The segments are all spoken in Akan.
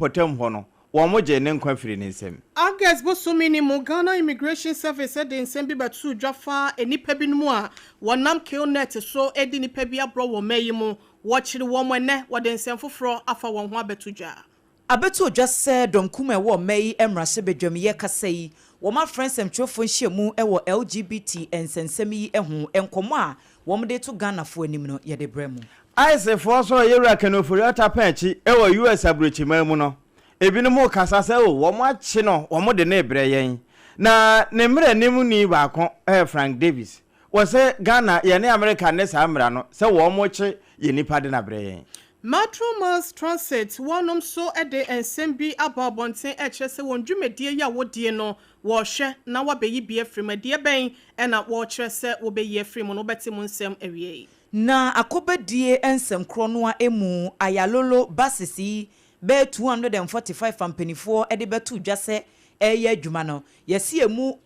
mpɔtam hɔ no, wɔgyee ne nkwa firii ne nsam. August bosome no mu, Ghana Immigration Service de nsɛm bi bɛtoo dwa fa nnipa binom a wɔnam Killnet so di nnipa bi aborɔ wɔ ɔman yi mu. Wɔkyere wɔn ɛnnɛ, wɔde nsɛm foforɔ afa wɔn ho abɛto dwa. Abɛto dwa sɛ dɔm kum a ɛwɔ ɔma yi mmarahyɛbadwam yɛ kasa yi, wɔafrɛ nsɛmtwerɛfoɔ nhyiamu wɔ LGBT nsɛnsɛm yi ho, nkɔmmɔ a wɔde reto Ghanafoɔ anim no yɛde brɛ mo. ICE foɔ sɔɔ Yɛwura Ken Ofori-Atta pɛn akyi wɔ US aburokyiman mu no, ebinom rekasa sɛ oh wɔn akye no wɔn de no rebrɛ yɛn. Na ne mmaranimni baako yɛ Frank Davis. Wɔse Ghana yɛne America nne saa mmara no sɛ wɔn kye yɛn nipa de no abrɛ yɛn. Metro Mass Transit wɔnom nso de nsɛm bi aba abɔnten rekyerɛ sɛ wɔn dwumadie yi a wɔdie no wɔrehwɛ na wɔabɛyi bi afiri mu. Ɛdeɛ bɛn na wɔrekyerɛ sɛ wɔbɛyi afiri mu no wobɛte mu nsɛm awiei. Na akɔbadie nsɛm korɔ no ara mu Ayalolo buses yi bɛyɛ 245 a mpaninfoɔ de bɛtoo dwa sɛ ɛreyɛ adwuma no, yɛse ɛmu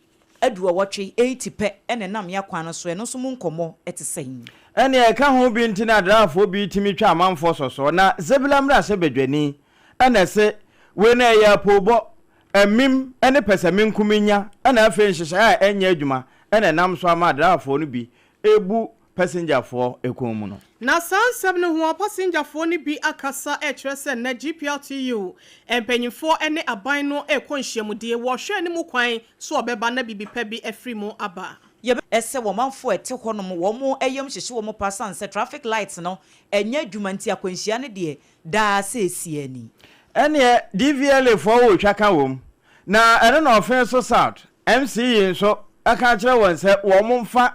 aduɔwɔtwe, 80, pɛ na ɛnam yɛn akwan no so, ɛno nso mu nkɔmmɔ te sɛn? Ɛnneɛ ɛka ho bi nti na adraafoɔ bi tumi twa amanfoɔ sɔsɔɔ, na Zebula mmarahyɛbadwani na ɛse wei no ɛyɛ apoobɔ, amim ne pɛsɛmenkominya na afei nhyehyɛeɛ a ɛnyɛ adwuma na ɛnam so ama adraafoɔ no bi rebu pasengyafoɔ kɔn mu no. Na saa nsɛm no ho a pasengyafoɔ no bi akasa rekyerɛ sɛ nnɛ GPRTU mpanyinfoɔ ne aban no rekɔ nhyiamudie, wɔrehwɛ anim kwan sɛ ɔbɛba na biribi pa bi afiri mu aba. Yɛbɛ sɛ wɔn manfoɔ a ɛte hɔ nom wɔn yam hyehye wɔn paa sane sɛ traffic lights no nyɛ adwuma nti akwanhyia no deɛ daa seesia ni. Ɛneɛ DVLA foɔ wɔ otwa ka wom, na ɛno na ɔfee so South MC yi nso aka akyerɛ wɔn sɛ wɔn mfa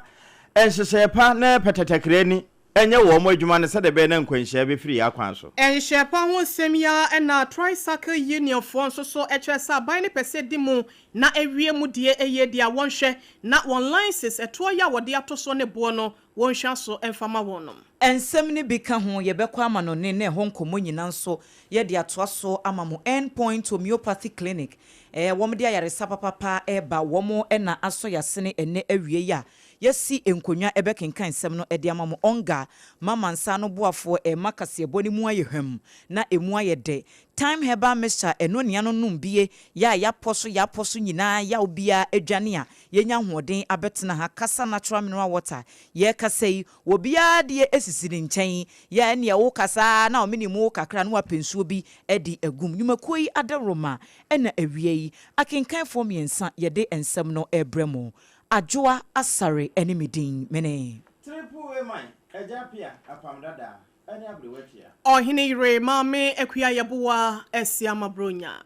nhyehyɛɛ pa ne pɛtɛtɛkrɛ ni nyɛ wɔn adwuma no sɛdeɛ ɛbɛyɛ na nkwanhyia bɛfiri yɛn akwan so. Nhyehyɛɛ pa ho nsɛm yi ara na Tricycle Union foɔ nso so kyerɛ sɛ aban no pɛ sɛ ɛdi mu na ɛwie mu deɛ ɛyie deɛ a wɔnhwɛ na wɔn license ɛtoɔ yi a wɔde ato soɔ ne boɔ no wɔnhwa so mfa ma wɔnom. Nsɛm no bi ka ho, yɛbɛkɔ amanɔne na ɛhɔ nkɔmmɔ nyina nso yɛde atoa so ama mo. End Point Homeopathy Clinic, ɛɛ wɔn de ayaresa papapa reba, wɔn na asɔ yasene ɛnnɛ awia yi a yɛasi nkonnwa ɛbɛkenkan nsɛm no de ama mo. Onga, Mama nsa ano boafoɔ ɛrema kaseɛbɔ no mu ayɛ hwam na ɛmu ayɛ dɛ. Thyme Herbal Mixture, ɛno nea no nom bie, yɛ a yɛapɔ so yɛapɔ so nyinaa yaw biara adwane a Yɛnya ahoɔden abɛtena ha kasa natural mineral water yɛkasa yi obiara deɛ sisi ne nkyɛn yɛ ɛneɛ wo kasa ara na ɔmene mu wo kakra na wapɛ nsuo bi de agum nnwumakuo yi adaworoma ɛna awia yi akenkanfoɔ mmiɛnsa yɛde nsɛm no rebrɛ mo Adwoa Asare ɛne me din mene. Triple A man, Agya Appiah, Apam Dadaa, ɛne Aberewa Tia. Ɔhene yere Maame Akua Yeboah Asiamah Bronya.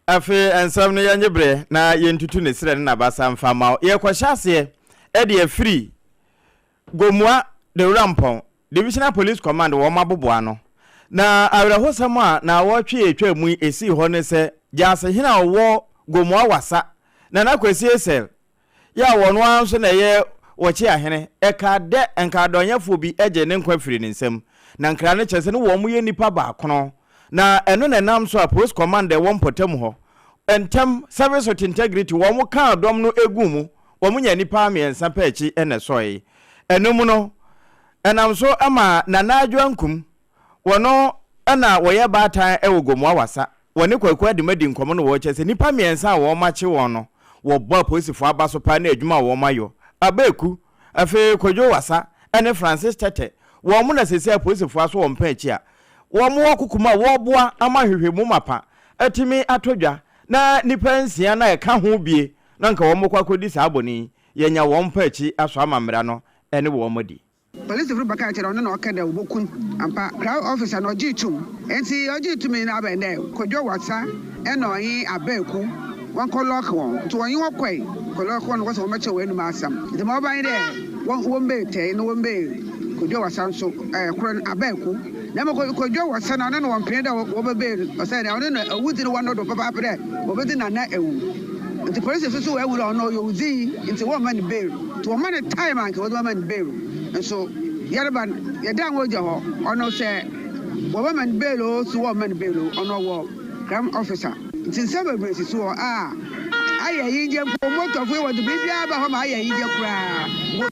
Afei nsɛm no yɛnye berɛ na yɛntutu ne serɛ ne n'abasa mfa mma wo. Yɛrekɔhyɛ aseɛ de afiri Gomoa Dawurampɔn Divisional Police Command wɔn aboboano. Na awerɛhosɛm a naawɔtwe a etwaa mu yi esii hɔ ne sɛ Gyaasehene a ɔwɔ Gomoa Wassa, Nana Kwesi Essel, yɛ a ɔno ara nso na ɛyɛ Wɔkyeahene, ɛkaa dɛ nkaadɔnyɛfoɔ bi gyee ne nkwa firii ne nsam. Na nkra no kyerɛ sɛ ne wɔn yɛ nnipa baakono. Na ɛno na ɛnam so a Police Command a ɛwɔ mpɔtam hɔ ntɛm, Service with Integrity, wɔn kaa dɔm no guu mu, wɔn nyaa nnipa mmiɛnsa pɛ akyi na ɛsɔe. Ɛno mu no, ɛnam so ma Nana Adwo Ankum, wɔno na wɔyɛ baatan wɔ Gomoa Wassa, wɔne Kwaku Adema di nkɔmmɔ na wɔkyerɛ sɛ nnipa mmiɛnsa a wɔakye wɔn no, wɔbɔ apolisifoɔ aba so paa ne adwuma a wɔayɔ. Abeku, afei Kwadwo Wassa ne Francis Tete, wɔn na seesei apolisifoɔ aso wɔn pɛn akyi a wɔwɔ kokom a wɔreboa ama nhwehwɛmu mapa atumi atɔ dwa na nnipa nsia no a ɛka ho bie na anka wɔrekɔ akɔdi saa bɔne yi, yɛanya wɔn mpa akyi asɔ ama mmara no ne wɔn adi. Polisifo no bɛkaa kyerɛɛ dɛ ɔno na ɔkɛɛ dɛ woboku no ampa. Crown officer no ɔgyee to mu. Ntsi ɔgyee to mu yi no abɛn dɛ Kojo Watsa na ɔnye Abeku wɔnkɔ lock hɔn. Ntsi wɔnye hɔn kɔe kɔ lock hɔn wɔse wɔmbɛkyerɛ hɔn enum asɛm. Ntsi ma ɔbae nye dɛ wɔmbee Tɛe na wɔmbee Kojo Watsa so kor no Abeku. Na mbom Kojo Watsa no ɔno no wɔmmpenee dɛ wɔbɛbee no osiandɛ ɔno na ewudzi no wɔ no do papaapa dɛ obedzi Nana ewu. Ntsi polisifo so woehu dɛ ɔno ɔyɛ owudzinyi ntsi wɔmma no bail. Ntsi wɔma no time a nka wɔdze bɛma no bail nso yarba no yɛdaa hɔn gya hɔ. Ɔno sɛ wɔbɛma no bail o so wɔmma no bail o ɔno ɔwɔ crime officer. Ntsi nsɛm beberee sisi hɔ a ayɛ enyigye mpo, motɔfo yi wɔdze biribiara ba hɔ ma ayɛ enyigye koraa.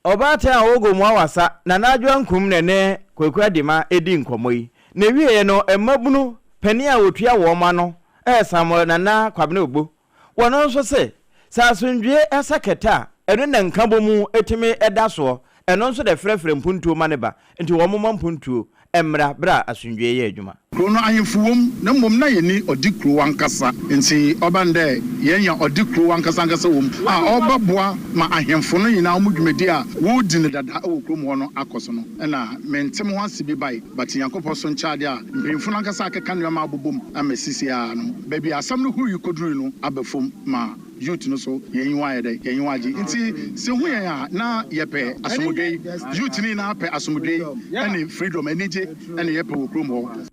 Ɔbaatan a ɔwɔ Gomoa Wassa, Nana Adwoa Nkum na ɛne Kwaku Adema dii nkɔmmɔ yi. N'awieeɛ no, mmabunu panin a ɔtua wɔn ano yɛ Samuel Nana Kwabena Ogbo. Wɔno nso se, sɛ asomdwoeɛ sa kɛtɛ a, ɛno na nkabomu tumi da soɔ, ɛno nso na ɛfrɛfrɛ mpuntuo ma no ba, nti wɔmma mpuntuo mmra berɛ a asomdwoeɛ yɛ adwuma. Kurow no ahemfo wɔ mu, na mbom nna yennyi ɔdze kurow ankasa. Ntsi ɔba no dɛ yenya ɔdze kurow ankasankasa wɔ mu a ɔbɛboa ma ahemfo no nyina hɔn dwumadzi a woridzi no dada wɔ kurow mu hɔ no akɔ so no, nna menntse moho ase bi bae. But Nyankopɔn so nkyɛ adze a mpanyimfo no ankasa akeka nneɛma abobɔ mu ama seseiara no, beebi a asɛm no huruii kodurui no aba famu ma Youth no so yɛn enyiwa ayɛ dɛ, yɛn enyiwa agye. Ntsi sɛ ehu yɛn a na yɛpɛ asomdwee. Youth no nyinaa pɛ asomdwee ne freedom, enyigye na yɛpɛ wɔ kurom hɔ.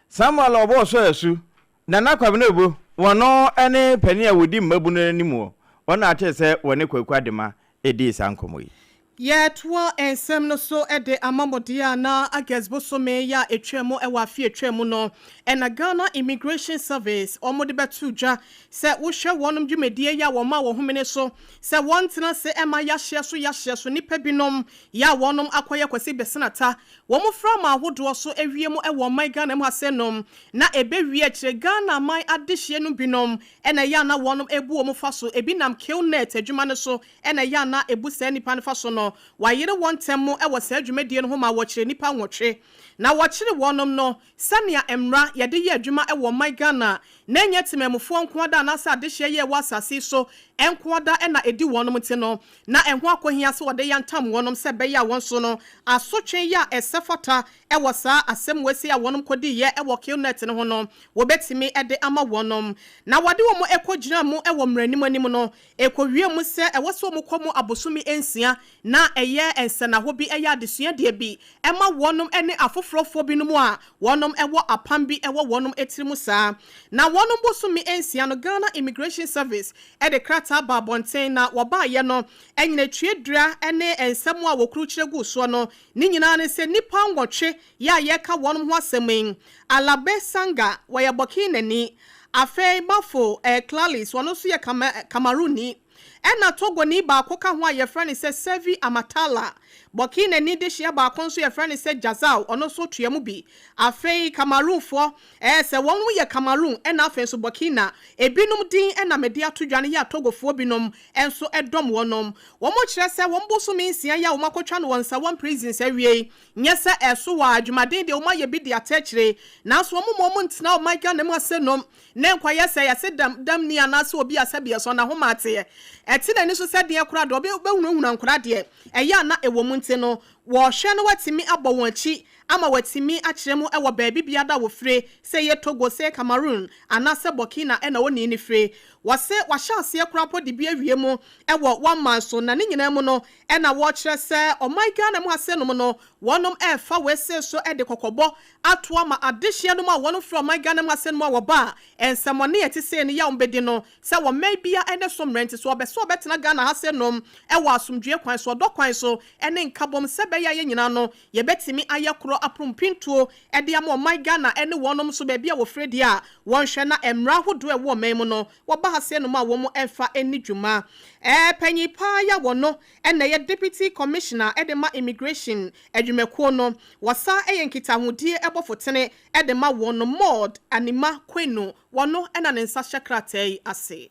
Samuel a ɔbɔɔ Saul asu, Nana Kwabena Obo, wɔno ne panin a wɔdi mmabunu no anim wɔ, wɔn na atee sɛ wɔne Kwaku Adema dii saa nkɔmmɔ yi. Yɛtoa nsɛm no so de ama mo deɛ a na August bosome yi a ɛtwaa mu wɔ afe a ɛtwaa mu no na Ghana Immigration Service wɔn de bɛtoo dwa sɛ wohwɛ wɔn dwumadie yi a wɔn a wɔn homene so sɛ wɔntena ase mma yahyeɛ so yahyeɛ so nnipa binom yɛ a wɔnom akɔyɛ Kwasi Besenata wɔn fra aman ahodoɔ so awie mu wɔ ɔman Ghana mu ha sɛ nom na ɛbɛwie akyire Ghana aman adehyeɛ no binom na ɛyɛ a na wɔnom ɛbu wɔn fa so ebi nam Killnet adwuma no so na ɛyɛ a na ebu saa nnipa no fa so no, wɔayere wɔn ntɛm mo wɔ saa dwumadie no ho ma wɔkyere nnipa nwɔtwe. Na wɔkyere wɔnom no sɛnea mmra yɛde yɛ adwuma wɔ ɔman Ghana na ɛnyɛ temanmufoɔ nko ara anaasɛ adehyeɛ yɛ ɛwɔ asase yi so nko ara na ɛdi wɔnom nti no, na ɛho akɔhia sɛ wɔde yantam wɔnom sɛ ɛbɛyɛ a wɔn nso no asotwe yɛ a ɛsɛ fata wɔ saa asɛm wei a wɔnom kɔdiiɛ wɔ Killnet no ho no wɔbɛtumi de ama wɔnom. Na wɔde wɔn kɔgyinaa mu wɔ mmaranim anim no, Ɛkɔwiee mu sɛ ɛwɔ sɛ wɔkɔ mu abosome nsia na ɛyɛ nsɛnnahɔ bi, ɛyɛ adesuadeɛ bi ma wɔnom ne afoforɔfoɔ binom a wɔnom wɔ apam bi wɔ wɔnom tiri mu saa. Na wɔnom bosome nsia no Ghana Immigration Service de krataa baa abɔnten na wɔbaeɛ no anyinatuadua ne nsɛm a wɔkurukyerɛ guu soɔ no ne nyinaa ne sɛ nnipa nwɔtwe yɛ a yɛreka wɔnom ho asɛm yi, Alabe Sanga, wɔyɛ Burkinani, Afei Bafo eh, Clalis, ɔno nso yɛ Kama Cameroonni. Ɛna Togoni baako ka ho a yɛfrɛ no sɛ Sevi Amatala. Burkinani dehyeɛ baako nso yɛfrɛ no sɛ Jazao, ɔno nso tua mu bi. Afei Cameroonfoɔ, eh, sɛ wɔn yɛ Cameroon ɛna afei nso Burkina. Ebinom din na mede ato dwa no yɛ a Togofoɔ binom nso dɔm wɔnom. Wɔkyerɛ sɛ wɔn bosome nsia yi a wɔakɔtwa no wɔ Nsawam Prisons awie yi, Nyɛ sɛ ɛso wɔ a, adwumaden deɛ wɔn ayɛ bi de ate akyire, nanso wɔn mma wɔn ntena ɔman Ghana mu ase nnom, na nkɔyɛ sɛ yɛse dam dam ni anaasɛ obi a sɛbi ɛsɔ n'ahoma ateɛ. Ɛte n'ani so sɛ deɛ koraa deɛ ɔbɛhunahuna nkwadaa deɛ, ɛyɛ a na ɛwɔ mu nti no, wɔrehwɛ na wɔatumi abɔ wɔn akyi ama wɔatumi akyerɛ mu wɔ baabi biara a wɔfire, sɛ ɛyɛ Togo, sɛ ɛyɛ Cameroon anaasɛ Burkina na onii no fire. Wɔse wɔahyɛ aseɛ koraa mpo de bi awie mu wɔ wɔn man so, na ne nyinaa mu no, Ɛna wɔkyerɛ sɛ ɔman Ghana mu asenom no wɔnom ɛɛfa wesee so de kɔkɔbɔ ato ama adehyeɛ nom a wɔnom firi ɔman Ghana mu asenom a wɔba a nsɛmɔne a ɛte sei no yɛ a wɔn bɛdi no sɛ wɔmɛn bia ɛne so mmerɛ nti so wɔbɛ sɛ wɔbɛtena Ghana ha senom ɛwɔ asomdwoeɛ kwan so ɔdɔ kwan so ɛne nkabom sɛ bɛyɛ a yɛn nyinaa no yɛbɛtumi ayɛ korɔ apono mpintuo de ama ɔman Ghana ɛne wɔnom nso baabi a wɔfire deɛ a wɔnhwɛ na mmara ahodoɔ a ɛwɔ ɔman mu no Wɔba ha sɛ nom a wɔn mfa nni dwuma. Ɛɛ panyin paa yi a wɔno na ɛyɛ Deputy Commissioner de ma Immigration adwumakuo no, wɔsan yɛ nkitahodie bɔfotene de ma wɔn no, Maud Anima Kwenu, wɔno na ne nsa hyɛ krataa yi ase.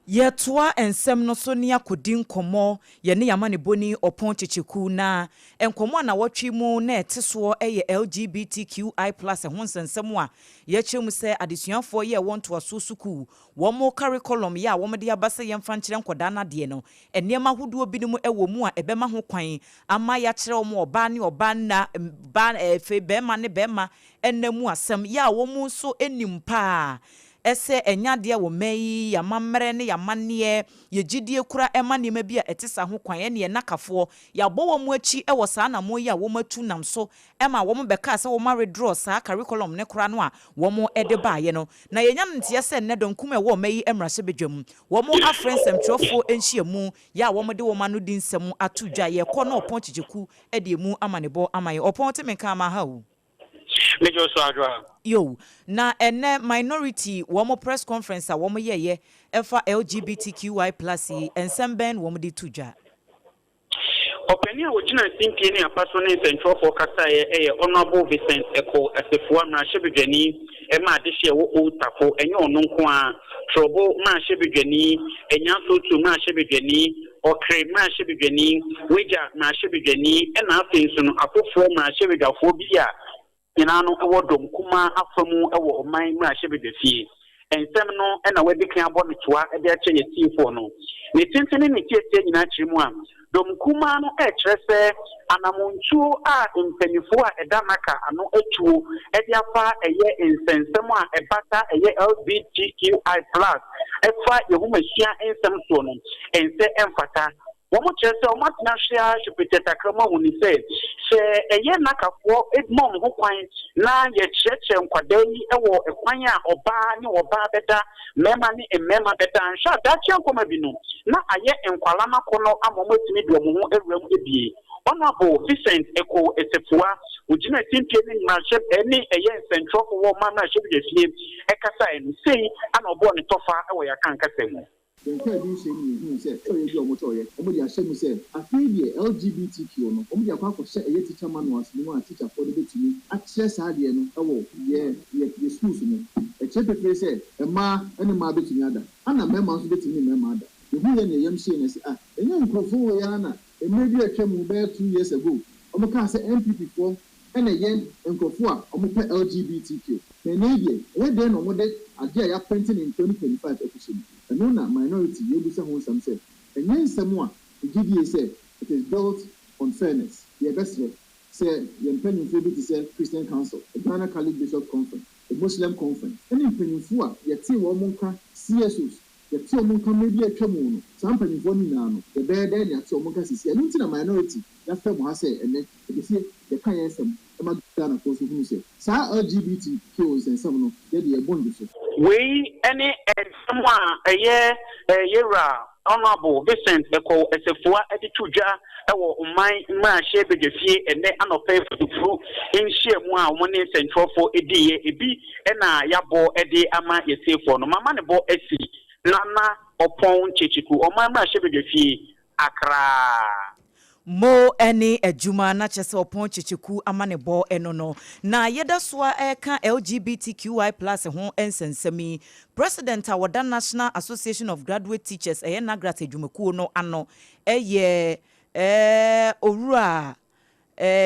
Yɛtoa nsɛm no so ne akɔdi nkɔmmɔ yɛne yɛn amanebɔni Ɔpɔn Kyekyeku na nkɔmmɔ a nawɔtwe mu na ɛte soɔ yɛ LGBTQI plus ho nsɛnsɛm a Yɛkyerɛ mu sɛ adesuafoɔ yi a ɛwɔ ntoasoɔ sukuu, wɔn curriculum yɛ a wɔde aba sɛ yɛmfa nkyerɛ nkwadaa no adeɛ no, nneɛma ahodoɔ binom wɔ mu a ɛbɛma ho kwan ama yɛakyerɛ wɔn ɔbaa ne ɔbaa nna, baa afei barima ne barima nna mu asɛm, yɛ a wɔn nso nim pa ara sɛ ɛnyɛ adeɛ a wɔ mmaa yi, yɛn amammerɛ ne yɛn amanneɛ, yɛn gyidie kora ma nneɛma bi a ɛte saa ho kwan, ɛnneɛ nnakafoɔ, yɛabɔ wɔn akyi wɔ saa anammɔn yi a wɔatu nam so ɛma wɔn bɛkaa sɛ wɔn awedraw saa curriculum no koraa no a wɔn de baeɛ no. Na yɛnya no nteɛ sɛ nnɛ dɔnkum a ɛwɔ ɔma yi mmarahyɛbadwam, wɔn afrɛ nsɛmtwerɛfoɔ nhyiamu yɛ a wɔn de wɔn ano di nsɛm ato dwa. Yɛkɔ na Ɔpɔn Kyekyeku de ɛmu amanebɔ ama yɛn. Ɔpɔn wote me nka ama ha o? Megye wo so, Adwoa. Yo, na ɛnɛ minority wɔn press conference a wɔn yɛyɛ ɛfa LGBTQI+ yi, nsɛm bɛn na wɔn de to dwa? Ɔpanin a ɔgyina simpie ne apa so ne nsɛntwerɛfoɔ kasaeɛ yɛ Honourable Vincent Ekow Assafuah, mmarahyɛbadwani ma adehye a ɛwɔ Old Tafo, ɛnyɛ ɔno nko ara, Trobu mmarahyɛbadwani, Anyanso-Otu mmarahyɛbadwani, Ɔkre mmarahyɛbadwani, Wagya mmarahyɛbadwani ɛna afei nso no afoforɔ mmarahyɛbadwafoɔ bi a nyinaa no wɔ dɔm kumaa afa mu wɔ ɔman mmarahyɛbadwafie. Nsɛm no na wɔadi kan abɔ no toa de akyerɛ yɛn atiefoɔ no. Ne tenten ne ne tiatia nyinaa kyerɛ mu a, dɔm kumaa no rekyerɛ sɛ anamontuo a mpanimfoɔ a ɛda NACA ano atuo de afa ɛyɛ nsɛnsɛm a ɛbata ɛyɛ LGBTQI plus ɛfa yɛn nhomasua nsɛm soɔ no nsɛ mfata. Wɔkyerɛ sɛ wɔatena ase ara hwɛ petee mu ahu no sɛ, sɛ ɛyɛ nnakafoɔ ma wɔn ho kwan na yɛkyerɛkyerɛ nkwadaa yi wɔ kwan a ɔbaa ne ɔbaa bɛda, mmarima ne mmarima bɛda, anhwɛ a daakye ankɔma bi no, na ayɛ nkwadaa no akɔnnɔ ama wɔatumi de wɔn ho awura mu abie. Honourable Vincent Ekow Asafua, ɔgyina simpie ne mmarahyɛ ne ɛyɛ nsɛntwerɛfoɔ wɔ ɔman mmarahyɛbadwafie kasaeɛ no, sei na ɔbɔɔ ne tɔfa wɔ yɛn akankasa mu. Yɛn kaa bi nhyiam no yɛhuu sɛ twerɛeɛ bi a wɔtwerɛeɛ, wɔde ahyɛ mu sɛ afei deɛ LGBTQ no wɔde akɔ akɔhyɛ ɛyɛ teacher manuals no mu a teacherfoɔ no bɛtumi akyerɛ saa adeɛ no wɔ yɛ yɛ yɛ schools mu. Ɛkyerɛ pefee sɛ mmaa ne mmaa bɛtumi ada ɛna mmarima nso bɛtumi ne mmarima ada. Yɛhuiɛ na yɛn yam hyee na yɛse ah ɛnyɛ nkorɔfoɔ wei ara na mmerɛ bi a atwa mu bɛyɛ 2 years ago wɔkaa sɛ NPP foɔ na ɛyɛ nkurɔfoɔ a wɔpɛ LGBTQ. Na ɛnnɛ yi deɛ, ɛyɛ dɛn na wɔde adeɛ a yɛaprente no in 2025 akɔhyɛ mu? Ɛno na minority yɛrebisa ho nsɛm sɛ, ɛnyɛ nsɛm a yɛgye die sɛ it is built on fairness. Yɛbɛsrɛ sɛ yɛn mpanimfoɔ bi te sɛ Christian Council, Ghana Catholic Bishops Conference, Muslim Conference, ne mpanimfoɔ a yɛtee wɔn nka, CSOs, yɛte wɔn nka mmerɛ bi a atwa mu no, saa mpanimfoɔ no nyinaa no, yɛbɛyɛ dɛn na yɛate wɔn nka seesei? Ɛno nti na minority yɛafrɛ mo ha sɛ ɛnnɛ yɛpɛ yɛka yɛn nsɛm ma Ghanafoɔ nso hunu sɛ saa LGBTQ nsɛnsɛm no, yɛde yɛbɔ ndwo so. Wei ne nsɛm a ɛyɛ Yɛwura Honourable Vincent Ekow Assafuah de to dwa wɔ ɔman mmarahyɛ badwafie ɛnnɛ anɔpa yi fotofuru nhyiamu a wɔn ne nsɛntwerɛfoɔ diiɛ. Ebi na yɛabɔ de ama yɛtiefoɔ no. Mama ne bɔ asi Nana Ɔpɔn Kyekyeku, ɔman mmarahyɛ badwafie, Accra. Mo ne adwuma na kyerɛ sɛ Ɔpɔn Kyekyeku ama ne bɔ ɛno no. Na yɛda so a ɛreka LGBTQI+ ho nsɛnsɛm yi, president a wɔda National Association of Graduate Teachers, ɛyɛ NAGRAT adwumakuo no ano, ɛyɛ Owura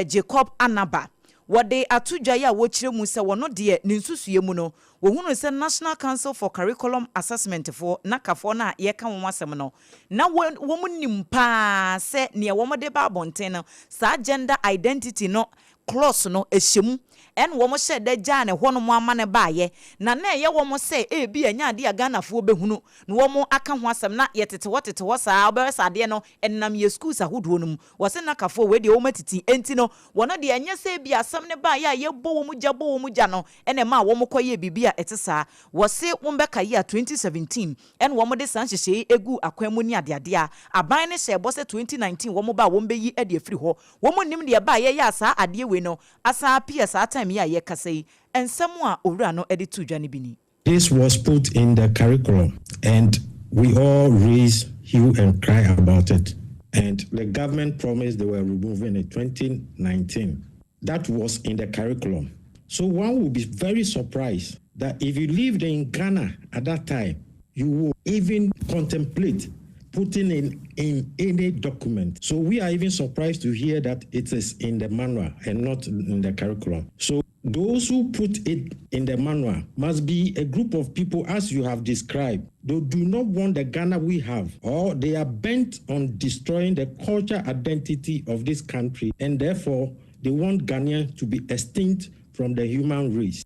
Jacob Anaba. Wɔde ato dwa yi a wɔkyerɛ mu sɛ wɔno deɛ ne nsusue mu no, wɔhunu sɛ National Council for Curriculum Assessment foɔ, NaCCAfoɔ no a yɛka wɔn asɛm no, na wɔn nim paa sɛ nea wɔn de ba abɔnten no, saa gender identity no clause no ɛhyɛ mu, ɛna wɔn hyɛ dɛ gyaa ne hɔnom ama ne baayɛ na na ɛyɛ wɔn sɛ ebi ɛnyɛ adeɛ a Ghanafoɔ bɛhunu na wɔn aka ho asɛm na yɛtete hɔ tete hɔ saa. Wobɛhwɛ sɛ adeɛ no ɛnam yɛ schools ahodoɔ no mu. Wɔsɛ NaCCAfoɔ wei deɛ wɔn atiti, enti no wɔn deɛ ɛnyɛ sɛ ebi asɛm ne baayɛ a yɛbɔ wɔn gya bɔ wɔn gya no ɛna ɛma a wɔn kɔyɛ biribi a ɛte saa. Wɔse wɔn bɛka yi a 2017 ɛna wɔn de saa nhyehyɛe yi egu akwan mu ne adeadeɛ a aban no hyɛ ɛbɔ sɛ 2019 wɔn ba a wɔn bɛyi de afiri hɔ. Wɔn nim deɛ ba a yɛyɛ a saa adeɛ wei no asan apia saa time yi a yɛkasa yi. Nsɛm a owura no de to dwa no bi ni. This was put in the curriculum and we all raised hue and cry about it. And the government promised they were removing it 2019. That was in the curriculum. So one will be very surprised that if you lived in Ghana at that time, you will even contemplate putting in any document. So we are even surprised to hear that it is in the manual and not in the curriculum. So those who put it in the manual must be a group of people, as you have described. They do not want the Ghana we have, or they are bent on destroying the culture identity of this country, and therefore they want Ghanaians to be extinct from the human race.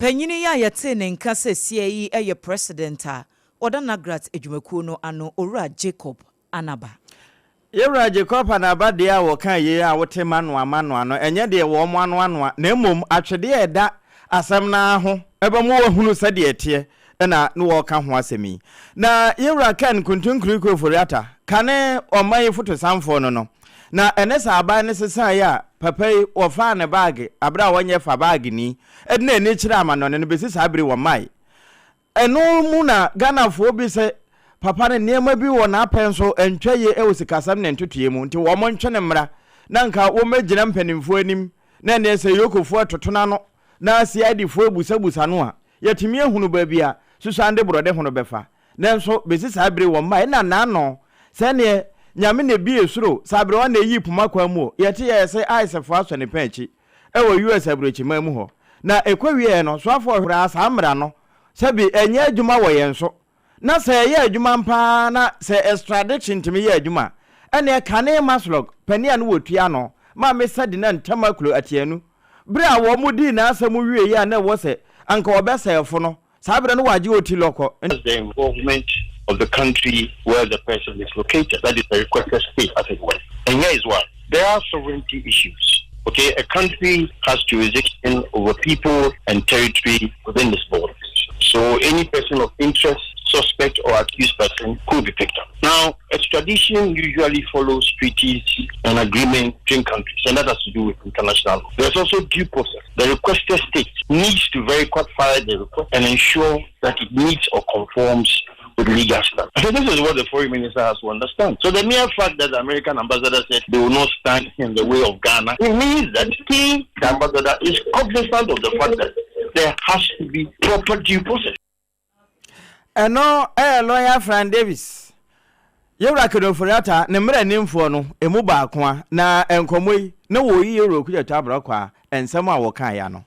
Panyini yi a yɛtee ne nka sɛ sie yi yɛ president a ɔda NAGRAT adwumakuo no ano, Owura Jacob Anaba. Yɛwura Jacob Anaba deɛ a wɔka yei a wote ma noa ma noa no, ɛnyɛ deɛ wɔn mo ano anoa, na mmom atwedeɛ a ɛda asɛm no ho ɛbɛmo wɔhunu sɛdeɛ ɛteɛ ɛna ne wɔreka ho asɛm yi. Na yɛwura Ken Kuntunkuriko Ofori-Atta kane ɔman yi fotosanfoɔ no. Na ɛne sɛ aban no sesaeɛ a, papa yi, wɔfaa ne baage, aberɛ a ɔnyɛ fa baage ni, de n'ani kyerɛɛ amanɔne no, bɛsi saa bere yi wɔmmae. Ɛno mu na Ghanafoɔ bi sɛ papa no nneɛma bi wɔ n'apɛn so ɛntwa yie wɔ sikasɛm ne ntotoeɛ mu nti wɔn ntwe no mmra na nka wɔmmɛgyina mpanimfoɔ anim na ɛneɛ sɛ Yokofoɔ ɛtoto n'ano na CID foɔ ɛbusabusa no a yɛatumi ahunu baabi a Susan de borɔde hono bɛfa. Nanso bɛsi saa bere wɔn mmaeɛ na n'ano sɛ ɛneɛ Nyame na ɛbue soro sɛ aberewa na ɛyii poma kwan mu o yɛte yɛyɛ sɛ ICE foɔ asɔ ne pɛn akyi wɔ US aburokyiman mu hɔ, na ɛkɔwieɛ no, soafoɔ hweraa saa mmara no sɛbe ɛnyɛ adwuma wɔ yɛn so, na sɛ ɛyɛ adwuma mpa ara na sɛ extradiction tumi yɛ adwuma a, ɛnneɛ kane MASLOC panin a na wɔtua ano ma Mesa Dina Ntamaklo Atianu, berɛ a wɔn dii n'asɛm wieeɛ a na ɛwɔ sɛ anka wɔbɛsɛɛfo no, saa berɛ no wɔagye Oti Lɔkɔ. The involvement of the country where the person is located, that is the requested state as it were. And here is why. There are sovereignty issues. Okay, a country has jurisdiction over people and territory within its borders. So any person of interest, suspect or accused person could be picked up. Now, extradition usually follows treaties and agreements between countries, and that has to do with international law. There's also due process. The requested state needs to verify the request and ensure that it meets or conforms with legal standards. So this is what the foreign minister has to understand. So the mere fact that the American ambassador said they will not stand in the way of Ghana, it means that he, the ambassador, is cognizant of the fact that there has to be proper due process. Ɛno yɛ lɔya Fran Davis, Yewura Ken Ofori-Atta ne mmaranimfoɔ no ɛmu baako a na nkɔmmɔ yi na wɔreyi Yewura Okudzeto Abrɔkwaa nsɛm a wɔkaeɛ ano.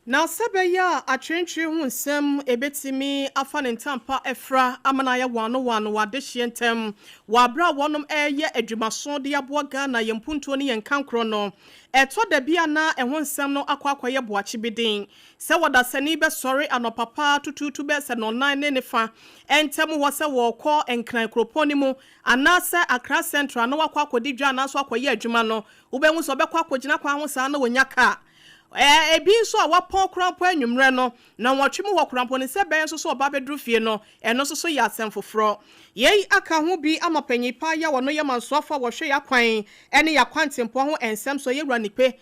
Na sɛ ɛbɛyɛ a atwentwere ho nsɛm ɛbɛtumi afa ne ntampa afira ama no ayɛ wɔano wɔano wɔ adehyeɛ ntɛm wɔ aberɛ a wɔnom ɛreyɛ adwumaso de aboa Ghana yɛn mpuntuo ne yɛn nkankorɔ no, ɛtɔ da bi a na ɛho nsɛm no akɔ akɔyɛ boakye bi den sɛ ɔdasani bɛsɔre anɔpa pa ara tutuutu bɛyɛ sɛ nnɔnnan ne ne fa ntam hɔ sɛ wɔrekɔ Nkran kuropɔn no mu anaasɛ Accra Central na wakɔ akɔdi dwa anaasɛ akɔyɛ adwuma no, wobɛhu sɛ ɔbɛkɔ akɔgyina kwan ho saa na wanya kaa. Ebi nso a wapɔn koraa mpo anwummerɛ no, nnɔnwɔtwe mu hɔ koraa mpo no, sɛ ɛbɛyɛ nso sɛ ɔba abɛduru fie no, ɛno nso so yɛ asɛm foforɔ. Yei aka ho bi ama panyin pa yi a ɔno yɛ mansoafo a wɔhwɛ yɛn akwan ne yɛn akwantempɔn ho nsɛm so, Yɛwura Nikpe,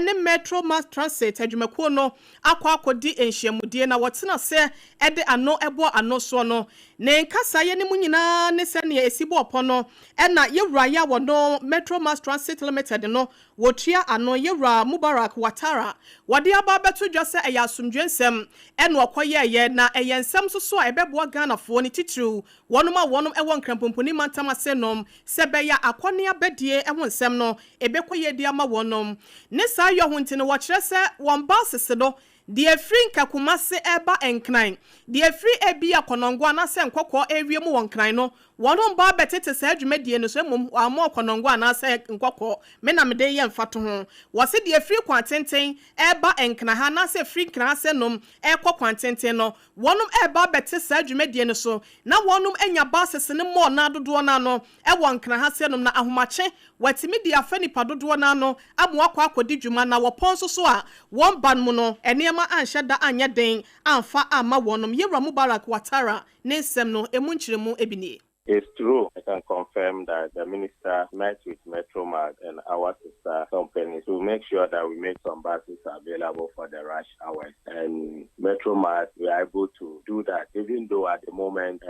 ne Metro Mass Transit adwumakuo no akɔ akɔdi nhyiamudie na wɔtena ase de ano bɔ ano soɔ no. Ne nkasaeɛ no mu nyinaa ne sɛdeɛ ɛsi bɔɔ pɔ no na Yɛwura yi a wɔno Metro Mass Transit Limited no wɔtua ano, Yɛwura Mubarak Watara, wɔde aba abɛto dwa sɛ ɛyɛ asomdwoeɛ nsɛm na ɔkɔyɛeɛ na ɛyɛ nsɛm nso so a ɛbɛboa Ghanafoɔ ne titiriw wɔnom a wɔnom wɔ Nkranpomponi mantam ase nom sɛ ɛbɛyɛ a akɔneabadie ho nsɛm no ɛbɛkɔ yie de ama wɔnom. Ne saa yɔ ho nti no wɔkyerɛ sɛ wɔn baasese no deɛ ɛfiri nka Kumase reba Nkran, deɛ ɛfiri ebia Kɔnɔngo anaasɛ Nkɔkɔɔ rewie mu wɔ Nkran no, wɔnom ba bɛtete saa dwumadie no so, mmom wɔammɔ Kɔnɔngo anaasɛ Nkɔkɔɔ, me na mede reyɛ mfatoho. Wɔse deɛ ɛfiri Kwantenten reba Nkran ha anaasɛ ɛfiri Nkran ase nom rekɔ Kwantenten no, Wɔnom reba abɛte saa dwumadie no so na wɔnom anya buses no mɔɔ no ara dodoɔ no ano wɔ Nkran ha sɛ nom na ahomakye wɔatumi de afa nipa dodoɔ no ano ama wɔakɔ akɔdi dwuma na wɔpɔn nso so a wɔn ba no mu no nneɛma anhyɛ da anyɛ den amfa amma wɔnom. Yɛwura Mubarak Watara ne nsɛm no ɛmu nkyerɛmu bi nie. It's true. I can confirm that the minister met with Metro Mass and our sister companies to make sure that we make some buses available for the rush hours. And Metro Mass, we are able to do that, even though at the moment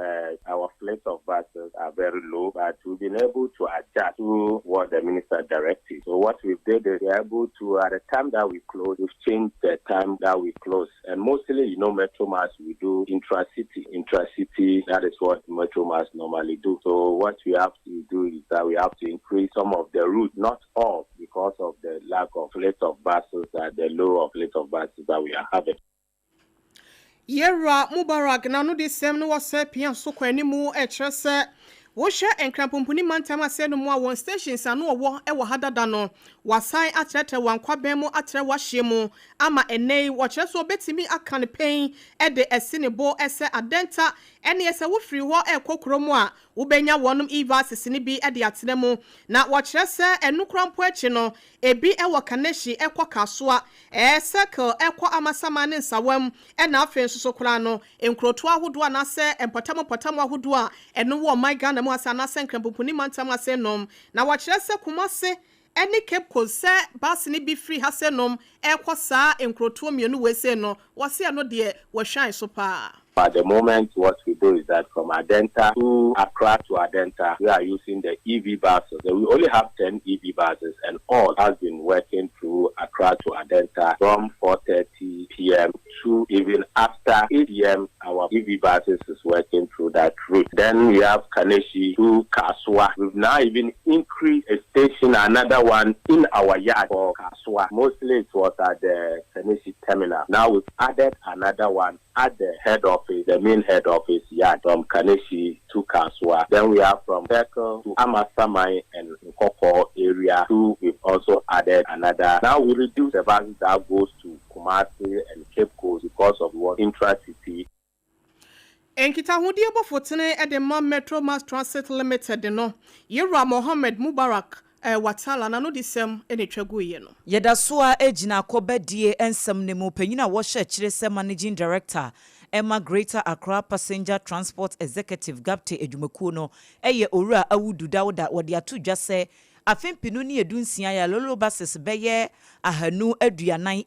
our fleet of buses are very low, but we've been able to adjust to what the minister directed. So what we did is we are able to, at the time that we close, we've changed the time that we close. And mostly, you know, Metro Mass, we do intra-city. Intra-city, that is what Metro Mass normally do. So what we have to do is that we have to increase some of the route, not all, because of the lack of fleet of buses, that the low of fleet of buses that we are having. Yɛwura Mubarak n'anodisɛm no wɔ sɛ pia so kɔ anim kyerɛ sɛ wohwɛ Nkran Pumpuni mantam ase no mu a wɔn stations ano ɔwɔ wɔ ha dada no wɔasan atrɛtrɛ wɔn akwabɛn mu atrɛ wɔahyeɛ mu ama ɛnnɛ yi wɔkyerɛ sɛ ɔbɛtumi aka no pɛn de asi ne bo sɛ Adenta ɛneɛ sɛ wofiri hɔ rekɔ kuro mu a wobɛnya wɔnom e-vases no bi de atena mu na wɔkyerɛ sɛ ɛno koraa mpo akyi no ebi wɔ Kaneshie kɔ Kasoa, ɛɛ Circle kɔ Amasaman ne Nsawam ɛna afei nso so koraa no nkurotoɔ ahodoɔ anaasɛ mpɔtam mpɔtam ahodoɔ a ɛno wɔ ɔman Ghana mu. mantam ase anaasɛ Nkranpoponi mantam ase nom, na wɔkyerɛ sɛ Kumase ne Cape Coast sɛ bus no bi firi ha sɛ nom ɛrekɔ saa nkurotoɔ mmienu wei sei no, wɔse ɛno deɛ wɔahwan so paa. At the moment, what we do is that from Adenta to Accra to Adenta, we are using the EV buses. We only have 10 EV buses and all has been working through Accra to Adenta from 4.30 p.m. to even after 8 p.m. Our EV buses is working through that route. Then we have Kaneshie to Kasoa. We've now even increased a station, another one in our yard for Kasoa. Mostly it was at the Kaneshie terminal. Now we've added another one at the head office, the main head office yard from Kaneshie to Kasoa. Then we have from Circle to Amasamai and Nkawkaw area too. We've also added another. Now we reduce the buses that goes to Kumasi and Cape Coast because of what intra-city. Nkitahodie bɔfotene de ma Metro Mass Transit Limited no, Yewura Mohammed Mubarak Watala n'ano de sɛm na etwa guiɛ no. Yɛda so ara gyina akɔbadie nsɛm no mu. Panyin a wɔhyɛ akyire sɛ Managing Director ma Greater Accra Passenger Transport Executive, GAPTE, adwumakuo no yɛ Owura Awudu Dauda. Wɔde ato dwa sɛ afe 2016 Ayalolo buses bɛyɛ 245,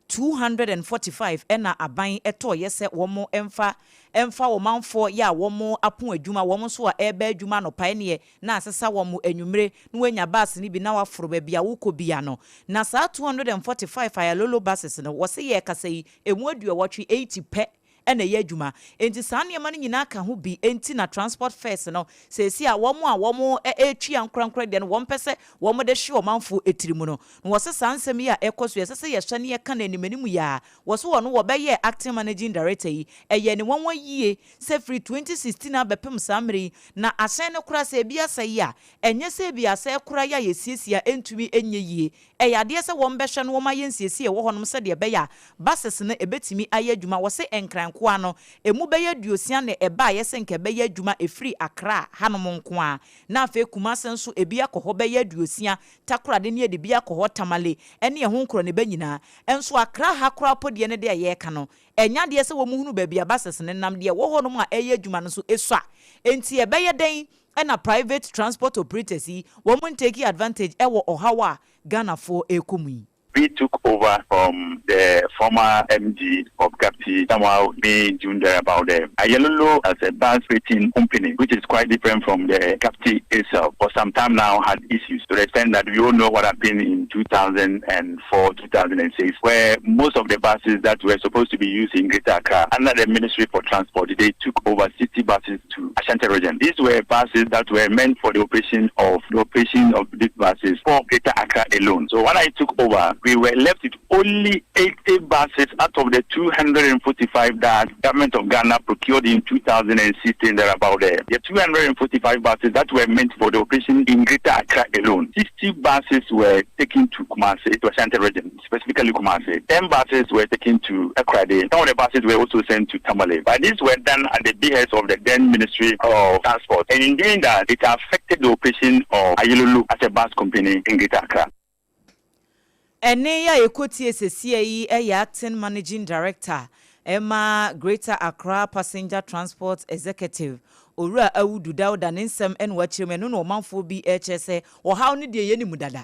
245, na aban tɔɔyɛ sɛ wɔn mfa mfa ɔmanfoɔ yɛ a wɔn apo adwuma, wɔn nso a ɛreba adwuma anɔpa ɛneɛ na asesa wɔn anwummere na wɔanya bus no bi na wɔaforo baabi a wokɔ bia no. Na saa 245 Ayalolo buses no, wɔse yɛrekasa yi, ɛmu 80, 80 pɛ na ɛyɛ adwuma. Enti saa nneɛma no nyinaa ka ho bi enti na transport fares no seesei a wɔn a wɔn retua ankorankora deɛ no wɔn pɛ sɛ wɔn de hwe ɔmanfoɔ tiri mu no. Na wɔse saa nsɛm yi a ɛkɔ so yi ɛsɛ sɛ yɛhwɛ na yɛka no anim anim yi ara. Wɔse wɔn wɔbɛyɛɛ acting managing director yi ɛyɛɛ ne nwanwa yie sɛ firi 2016 abɛpem saa mmerɛ yi na ahyɛn no koraa sɛ ebi asɛe a ɛnyɛ sɛ ebi asɛe koraa yi a yɛsiesie a ɛntumi nyɛ yie. Ɛyɛ adeɛ sɛ wɔbɛhwɛ na wɔayɛ nsiesie a ɛwɔ hɔnom sɛdeɛ ɛbɛyɛ a buses no ɛbɛtumi ayɛ adwuma. Wɔse Nkran nkoa no, ɛmu bɛyɛ 60 na ɛbaeɛ sɛ nka ɛbɛyɛ adwuma ɛfiri Accra hanom nko ara. Na afei Kumase nso ɛbi akɔ hɔ bɛyɛ 60, Takoradi ne yɛde bi akɔ hɔ, Tamale ne ɛho nkorɔneba nyinaa. Nso Accra ha koraa po deɛ ne deɛ yɛreka no, ɛnyɛ adeɛ sɛ wɔhunu baabi a buses no nam, deɛ ɛwɔ hɔnom a ɛreyɛ adwuma no nso ɛsua. Enti ɛbɛyɛ dɛn na private transport operators yi wɔn ntake advantage ɛwɔ ɔhaw a Ghanafoɔ ɛrekɔ mu yi? We took over from the former MD of GAPTI somewhere May, June, thereabout there. Ayalolo as a bus rating company, which is quite different from the GAPTI itself, for some time now had issues to the extent that we all know what happened in 2004, 2006, where most of the buses that were supposed to be used in Greater Accra under the Ministry for Transport, they took over 60 buses to Ashanti region. These were buses that were meant for the operation of the operation of these buses for Greater Accra alone. So when I took over, we were left with only 80 buses out of the 245 that government of Ghana procured in 2016 thereabout there. The 245 buses that were meant for the operation in Greater Accra alone. 60 buses were taken to Kumasi, to Ashanti region, specifically Kumasi. 10 buses were taken to Takoradi. Some of the buses were also sent to Tamale. But these were done at the behest of the then Ministry of Transport. And in doing that, it affected the operation of Ayalolo as a bus company in Greater Accra. Ɛnne yi a yɛkɔtie sesia yi yɛ Acting Managing Director ma Greater Accra Passenger Transport Executive, Owura Awudu Dauda ne nsɛm na wakyerɛ mu. Ɛno na ɔmanfoɔ bi rekyerɛ sɛ ɔhaw no deɛ yɛnim dada.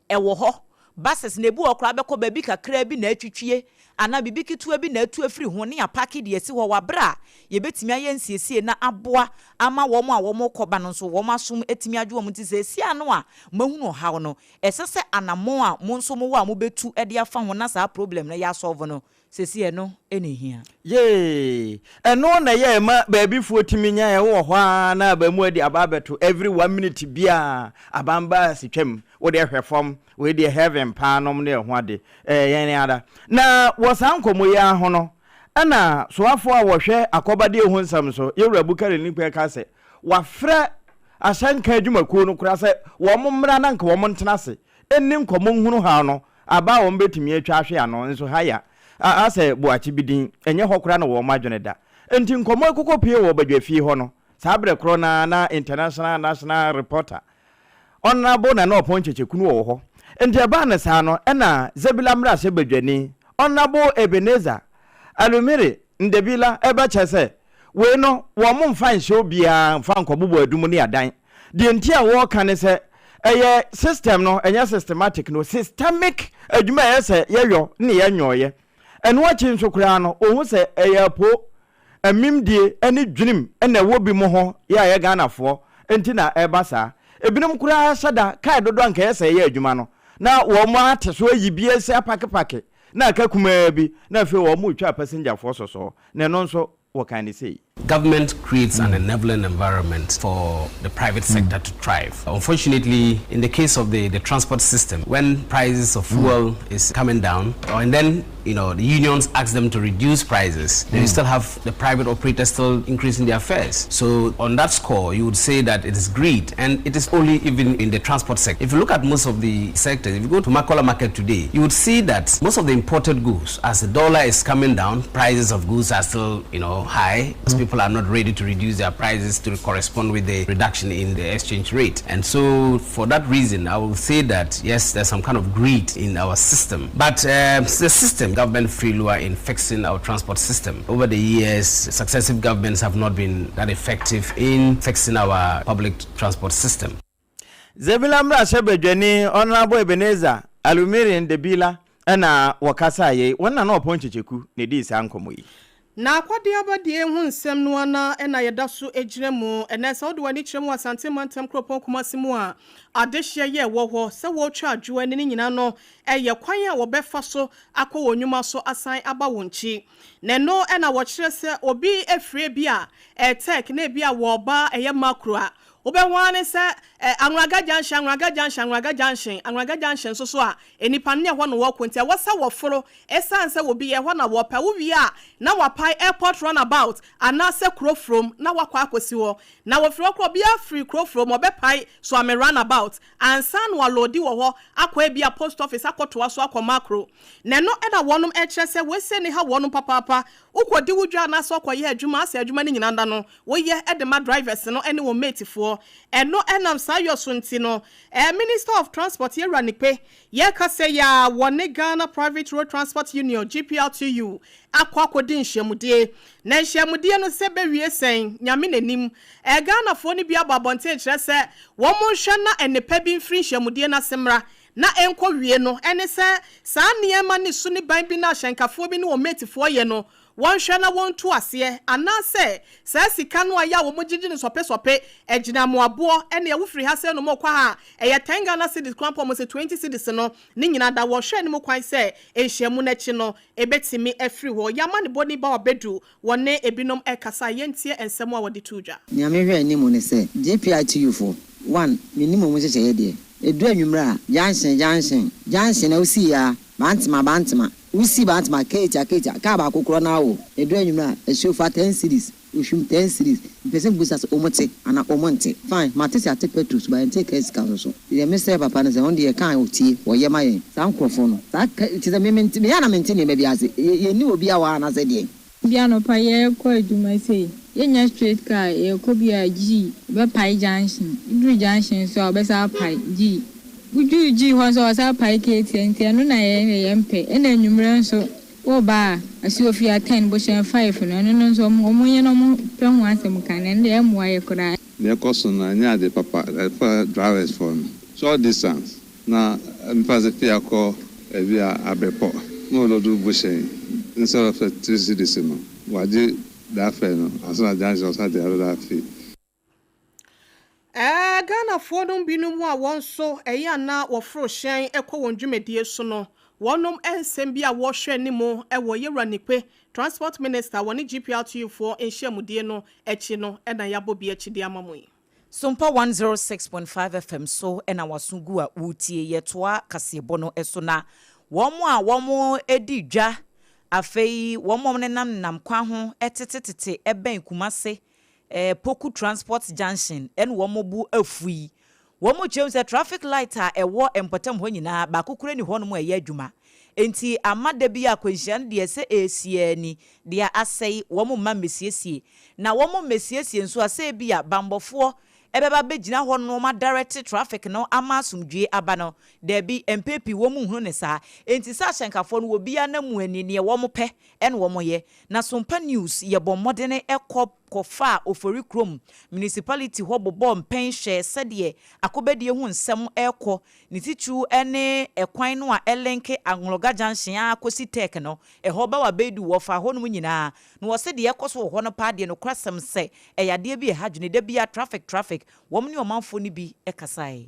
Ɛwɔ hɔ. Buses no ebi wɔ hɔ koraa bɛkɔ baabi kakraa bi na atwitwie anaa biribi ketewa bi na atu afiri ho ne yɛapaake de asi hɔ wɔ aberɛ a yɛbɛtumi ayɛ nsiesie na aboa ama wɔn a wɔrekɔ ba no nso wɔn asom atumi adwo wɔn nti seesei ano a moahunu ɔhaw no ɛsɛ sɛ anammɔn a mo nso mowɔ a mobɛtu de afa ho na saa problem no yɛasɔlve no seesei ɛno na ɛhia. Yee! Ɛno na ɛyɛ ɛma baabifoɔ tumi nya ɛwɔ hɔ ara na abaamua de aba abɛto every one minute biara aban bus twam, wo deɛ hwɛ fam, wei deɛ heaven paa nom ne ɛho ade, ɛyɛ yɛn ara. Na wɔ saa nkɔmmɔ yi ara ho no, ɛna soafoɔ a wɔhwɛ akɔbadeɛ ho nsɛm so, Yɛwura Bukari Nikpɛ ka sɛ wafrɛ ahyɛnka adwumakuo no koraa sɛ wɔn mmra na nka wɔn ntena ase nni nkɔmmɔ nhunu haw no aba a wɔbɛtumi atwa ahwe ano nso ha ya a asɛ boakye bi din, ɛnyɛ hɔ koraa na wɔn adwene da. Enti nkɔmmɔ yi kɔkɔ pue wɔ badwafie hɔ no, saa berɛ korɔ no ara na International National Reporter, Honourable Nana Ɔpɔn Kyekyeku no wɔ hɔ. Enti ɛbaa no saa no, ɛna Zebilla mmarahyɛbadwani, Honourable Ebenezer Alumire Ndebila ɛbɛkyɛ sɛ, wei no wɔmfa nhyɛ obiara mfa nkɔbobɔ adum ne adan. Deɛ nti a wɔreka ne sɛ ɛyɛ system no ɛnyɛ systematic no, systemic adwuma a ɛyɛ sɛ yɛyɔ ne yɛnyɔɔyɛ. Ɛno akyi nso koraa no, wɔhu sɛ ɛyɛ apo, amimdie ne dwenem na ɛwɔ binom ho yɛ a yɛ Ghanafoɔ nti na ɛreba saa. Ebinom koraa hyɛ da kae dodoɔ a anka ɛyɛ sɛ ɛyɛ adwuma no na wɔn ate so ayi bi asi apakepake na aka kumaa bi na afei wɔn retwa apasengyafoɔ sɔsɔɔ na ɛno nso wɔkan no sei. Government creates an enabling environment for the private sector to thrive. Unfortunately, in the case of the, the transport system, when prices of fuel is coming down, and then the unions ask them to reduce prices, then you still have the private operators still increasing their fares. So on that score, you would say that it is greed, and it is only even in the transport sector. If you look at most of the sectors, if you go to Makola market today, you would see that most of the imported goods, as the dollar is coming down, prices of goods are still high. People are not ready to reduce their prices to correspond with the reduction in the exchange rate. And so for that reason, I will say that, yes, there's some kind of greed in our system. But the system, government failure in fixing our transport system. Over the years, successive governments have not been that effective in fixing our public transport system. Zebilla mmarahyɛbadwani Honourable Ebenezer Alumirin Debila ɛna wɔkasa yei wɔn na na ɔpɔn kyekyeku na ɛdii saa nkɔmmɔ yi. Na akwadeɛ abadie ho nsɛm no ana ɛna yɛda so gyina mu ɛnɛ. Sɛ wode w'ani kyerɛ mu Asante mantam kuropɔn Kumase mu a, adehyeɛ yɛ ɛwɔ hɔ sɛ wɔretwa adwoa ne ne nyinaa no ɛyɛ kwan a wɔbɛfa so akɔ wɔn nnwuma so asan aba wɔn nkyi. Na ɛno ɛna wɔkyerɛ sɛ obi afire bi a ɛtɛk na ebi a wɔreba ɛyɛ Makro a, wobɛho ara ne sɛ Anloga Junction, Anloga Junction, Anloga Junction, Anloga Junction nso so a, nnipa no ne ɛhɔ na wɔkɔ nti ɛwɔ sɛ wɔforo ɛsiane sɛ obi yɛ hɔ na wɔpɛ. Wowie a, na wapae Airport Roundabout anaasɛ Kurofurom na wakɔ akɔsi hɔ. Na wɔfiri hɔ korɔ, obiara firi Kurofurom ɔbɛpae Suame Roundabout ansa na walɔɔdi wɔ hɔ akɔ ebi a Post Office akɔtoa so akɔ Makro. Na ɛno ɛna wɔnom ɛkyerɛ sɛ wɔasie ne ha wɔnom papaapa. Wokɔdi wo dwa anaasɛ ɔkɔyɛ adwuma asɛ adwuma no nyinaa da no woyɛ de ma drivers no ne wɔn matefoɔ. Ɛno ɛnam saa yɔ so nti no, Minister of Transport Yɛwura Nikpe yɛka sɛ yɛ a wɔne Ghana Private Road Transport Union, GPRTU, akɔ akɔdi nhyiamudie. Na nhyiamudie no sɛ bɛwie sɛn, Nyame n'anim. Ghanafoɔ no bi abɔ abɔnten kyerɛ sɛ wɔn nhwɛ na nnepa bi mfiri nhyiamudie no ase mmra na ɛnkɔ wie no, ɛne sɛ saa nneɛma ne su ne ban bi na ahyɛnkafoɔ bi ne wɔn matefoɔ yɛ no, wɔnhwɛ na wɔntu aseɛ, anaasɛ saa sika no a yɛ a wɔn gyegye no sɔpesɔpe agyinamoaboɔ ɛne ɛwo firi ha sɛ no mɔkɔ ha a ɛyɛ 10 Ghana cedis kwan pɔ mo sɛ 20 cedis no ne nyinaa da. Wɔhwɛ anim kwan sɛ nhyiamu n'akyi no ɛbɛtumi afiri hɔ. Yɛama ne bɔni ba ɔbɛdu wɔne ebinom ɛkasa. Yɛntie nsɛm a wɔde to dwa. Nea mehwɛ anim ne sɛ GPRTU foɔ one menim ɔmo nhyehyɛeɛ deɛ ɛduru anwummerɛ a, junction junction junction na wosii a Bantama Bantama wosi Bantama Kejetia Kejetia kaa baako korɔ na awo ɛduru anwummerɛ a Asuofa 10 cedis, Ohwim 10 cedis. Mpɛ sɛ mbusa sɛ ɔmo te ana ɔmo nte. Fine, mate sɛ ate petrol so ba yɛnte kaa sika so so deɛ mesrɛ papa no sɛ ɔno deɛ kaa ɔtie wɔyɛ ma yɛn saa nkurɔfoɔ no saa kyɛ sɛ me mente meyɛ na mente nneɛma bi ase. Yɛnni obi a wɔ ha anaasɛ deɛ. Bi anɔpa yɛrekɔ adwuma sei, yɛnya straight car yɛrekɔ bi a G bɛpae junction, duru junction so a wɔbɛsa apae G, woduru G hɔ nso a wɔsa apae Kejetia. Nti ɛno na yɛn yɛn mpɛ. Ɛna anwummerɛ nso woba a Asuofia 10 Bohyɛn 5 no, ɛno no nso ɔmo yɛ no ɔmo pɛ ho asɛm ka na ɛno deɛ ɛmmoa yɛ koraa. Deɛ ɛkɔ so no ɛnyɛ ade papa. Ɛfa drivers foɔ no short distance na mfa sɛ fie akɔ ebi a Abɛpɔ na ɔlɔdo Bohyɛn instead of 3 cedis no wagye that fare no ansa na junction ɔsan de another fee. Ghanafoɔ no binom a wɔn nso ɛyɛ ana wɔforo hyɛn kɔ wɔn dwumadie so no, wɔnom nsɛm bi a wɔrehwɛ anim wɔ Yɛwura Nikpe, Transport Minister, wɔne GPRTU foɔ nhyiamudie no akyi no, ɛna yɛabɔ bi akyi de ama mo yi. Sompa 106.5 FM so ɛna waso gu a wotie. Yɛtoa kaseɛbɔ no so na wɔn a wɔn di dwa, afei wɔn a wɔnenam nenam kwan ho tetetete ɛbɛn Kumase Poku Transport Junction ɛna wɔn bo afu yi. Wɔn kyerɛ sɛ traffic light a ɛwɔ mpɔtam hɔ nyinaa baako kura ni hɔnom a ɛyɛ adwuma, nti ama da bi akwanhyia no deɛ sɛ ɛresia ni deɛ asɛe. Wɔn mma mmesiesie na wɔn mmesiesie nso asɛ bi a bambɔfoɔ ɛbɛba bɛgyina hɔ no ma direct traffic no ama asomdwie aba no. Daabi, mpɛ pii wɔn nhunu ne saa. Nti sɛ ahyɛnkafoɔ no obiara na mu ani neɛ wɔn pɛ ɛna wɔn yɛ. Na Sompa News yɛbɔ mmɔden ɛkɔ. kɔfaa Oforikrom Municipality hɔ bobɔɔ mpɛn hwɛɛ sɛdeɛ akobadie ho nsɛm rekɔ, ne titiriw ne ɛkwan no a ɛlenke Anloga Junction ara kɔsi Tech no, ɛhɔ Bawa Beidu, wɔfaa hɔnom nyinaa, na wɔse deɛ ɛrekɔ so wɔ hɔ no paa deɛ nokorasɛm sɛ ɛyɛ adeɛ bi a ɛha adwene, da biara traffic traffic, wɔn ne ɔmanfoɔ no bi kasae.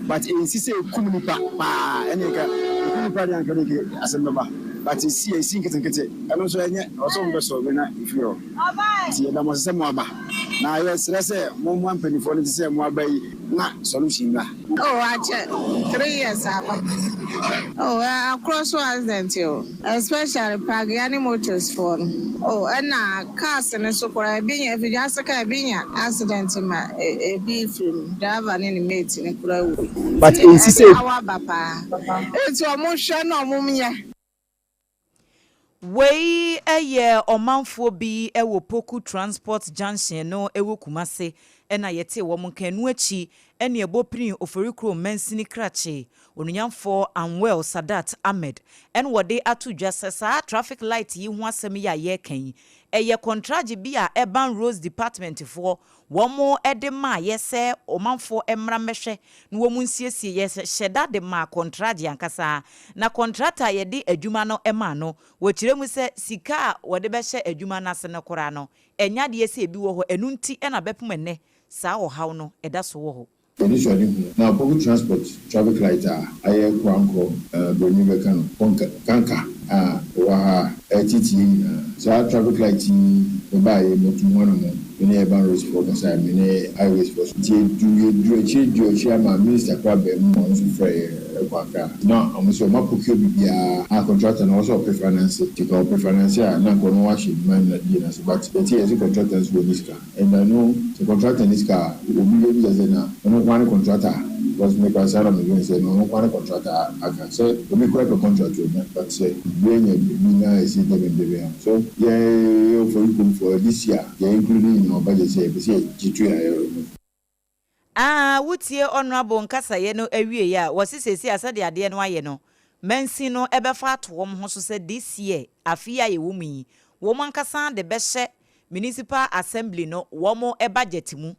But ɛnsi sɛ ɛkum nipa paa ɛne nka ɛkum nipa deɛ anka deɛ asɛm bɛba but ɛsi a ɛsi nketenkete ɛno nso ɛnyɛ ɛwɔ sɛ wɔbɛ sɔlve na ɛfiri hɔ nti yɛda mo ase sɛ mo aba na yɛsrɛ sɛ mo mmoa mpaninfoɔ no te sɛ mo aba yi na solution mmra. Oh akyɛ 3 years aba oh akorɔ so accident o especially pragea ne motors foɔ no oh ɛna cars no so koraa ebi nya efigyase car ebi nya accident ma ebi firi mu driver ne ne mate no koraa wui But nti ɛnsi ɛde sɛ. haw aba paa nti ɔmo hwɛ na ɔmo nyɛ. Wei yɛ ɔmanfoɔ bi wɔ Poku Transport Junction no wɔ Kumase na yɛtee wɔn nka. Ɛno akyi na ɛbɔ pirii Oforikrom mansini krakye Onunyamfoɔ Anwel Sadat Ahmed na wɔde ato dwa sɛ saa traffic light yi ho asɛm yi a yɛreka yi, ɛyɛ kɔntragye bi a Urban Roads Department foɔ wɔn de maeɛ sɛ ɔmanfoɔ mmra mmɛhwɛ na wɔn nsiesie. Yɛhyɛ da de maa kɔntragye ankasa, na kɔntrata a yɛde adwuma no maa no, wɔkyerɛ mu sɛ sika a wɔde bɛhyɛ adwuma no ase no koraa no, ɛnyɛ adeɛ sɛ ebi wɔ hɔ, ɛno nti na bɛpem ɛnnɛ saa ɔhaw no da so wɔ hɔ. Anisoadehu, Na public transport traffic light a ayɛ koankorɔ a broni bɛka no kɔnka kanka a ɛwɔ ha a ɛreteetee yɛn nyinaa. Saa traffic light yi mebaeɛ metu ho anamɔn, me ne urban roads foɔ kasaeɛ, me ne highways foɔ so. Nti yɛduru yɛduru akyire duru akyire ama minister koraa baa mu ma ɔno nso frɛɛ yɛn kɔ Accra. Na wɔn nso wɔn apokio biribiara a contractor no ɔwɔ sɛ ɔpre finance nti nka ɔpre finance a na nka ɔno wahyɛ adwuma no die no ase but yɛte yɛse contractor nso ɔnni sika. And I know sɛ contractor nni sika a obi bɛbisa sɛ na ɔno nko ara ne contractor a? Because me koraa saa na medwene sɛ na ɔno nko ara ne contractor a aka sɛ obi koraa pɛ contract ɔnya but sɛ obi anya bi na ɛsi dɛbɛn dɛbɛn a so yɛ yɛ ofori kurom foɔ this year yɛ including in our budget sɛ yɛpɛ sɛ yɛgye to yɛn ayɛ no. Aah wotie Honourable nkasaeɛ no awieɛ a, wɔse seesei a sɛdeɛ adeɛ no ayɛ no, mansin no bɛfa ato wɔn ho so sɛ this year, afe yi a yɛwɔ mu yi, wɔn ankasa de bɛhyɛ Municipal Assembly no wɔn budget mu,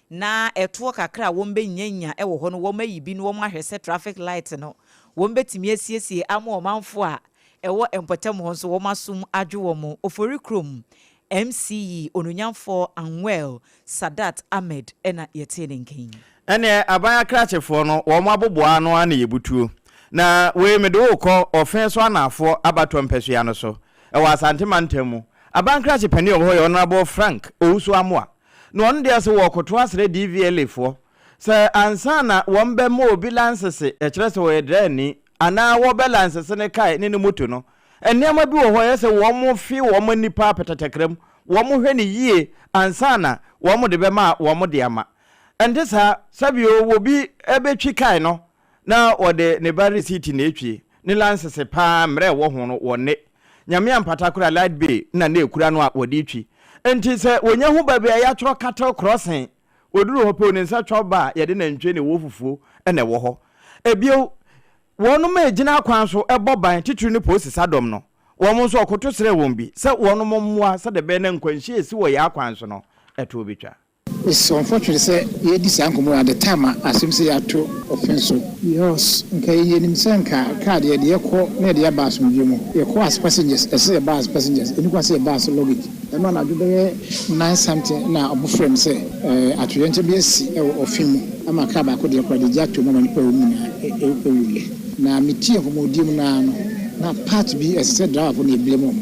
na ɛtoɔ kakra a wɔn bɛnya nya wɔ hɔ no wɔn ayi bi na wɔn ahwɛ sɛ traffic light no wɔn bɛtumi asiesie ama ɔmanfoɔ a ɛwɔ mpɔtam hɔ nso wɔn asom adwo wɔn. Oforikrom MCE Onuonyamfoɔ Anwel Sadat Ahmed na yɛtee ne nka yi. Ɛneɛ aban akrakyefoɔ no wɔn aboboa ano ara na yɛbutuo. Na wei mede wo rekɔ Ɔfee so Anaafoɔ abatoɔ mpɛsoa no so wɔ Asante mantam mu. Aban krakye panin a ɔwɔ hɔ yɛ Honourable Frank Owusu Amoah. Na ɔno deɛ se wɔrekoto asrɛ DVLA foɔ sɛ ansa na wɔn bɛma obi lansese, ɛkyerɛ sɛ ɔyɛ drɛɛni, anaa wɔbɛ lansese ne kae ne ne moto no, Nneɛma bi wɔ hɔ a ɛyɛ sɛ wɔfe wɔn ani paa pɛtɛtɛkram, wɔhwɛ no yie ansa na wɔde bɛma a wɔde ama. Ɛnte saa? Sɛbio obi bɛtwi kae no na ɔde ne ba risiiti na ɛtwie, ne lansese paa mmerɛ ɛwɔ ho no wɔnne. Nyame ampata koraa light bill na na ɛkura no a wɔde retwi. Enti sɛ wɔnya hu baabi a yɛatwerɛ cattle crossing, wɔduru hɔ pɛ o ne nsa twa ba a yɛde nantwie na ɛwɔ fufuo na ɛwɔ hɔ. Ɛbio Wɔnom a ɛgyina akwan so bɔ ban, titiriw ne polisi sadɔm no, wɔn nso ɔkoto srɛɛ wɔn bi sɛ wɔnom mmoa sɛdeɛ ɛbɛyɛ na nkwanhyia a ɛsi wɔ yɛn akwan so no ɛtoɔ bɛtwa. It's unfortunate sɛ yɛredi saa nkɔmmɔ yi at the time a asɛm sei ato ɔfen so because nka yɛnim sɛ nka car deɛ yɛde yɛkɔ na yɛde aba asomdwoeɛ mu. Yɛkɔ as passengers, ɛsɛ sɛ yɛba as passengers, ɛnni kwan sɛ yɛba as luggage. Ɛno anadwo bɛyɛ nine something na wɔfrɛɛ me sɛ atoyerɛnkyɛm bi asi wɔ ɔfe mu ama kaa baako deɛ koraa deɛ gya too mu ama nnipa a ɛwɔ mu nyinaa wuiɛ. Na metiee nkɔmmɔdie mu no ara no, na part bi ɛsɛ sɛ driverfoɔ no yɛ blame wɔn,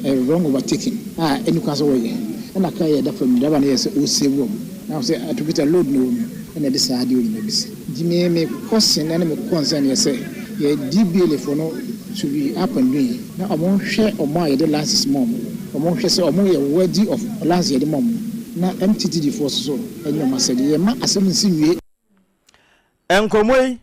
ɛyɛ wrong overtaking a ɛnni kwan sɛ wɔyɛ. Ɛna kaa yi a ɛda fam no driver no yɛɛ sɛ ɔresave wɔn. Na wɔn sɛ atopita load na ɛwɔ mu ɛna ɛde saa adeɛ wei nyinaa bɛsi. Nti me me question ne me concern yɛ sɛ yɛ DBLA foɔ no should be up and doing na ɔmo nhwɛ ɔmo a yɛde license ma ɔmo, ɔmo nhwɛ sɛ ɔmo yɛ worthy of license yɛde ma ɔmo no na MTTD foɔ nso so nyɛ ɔmo asɛdeɛ. Yɛmma asɛm nsi nwie. Nkɔmmɔ yi,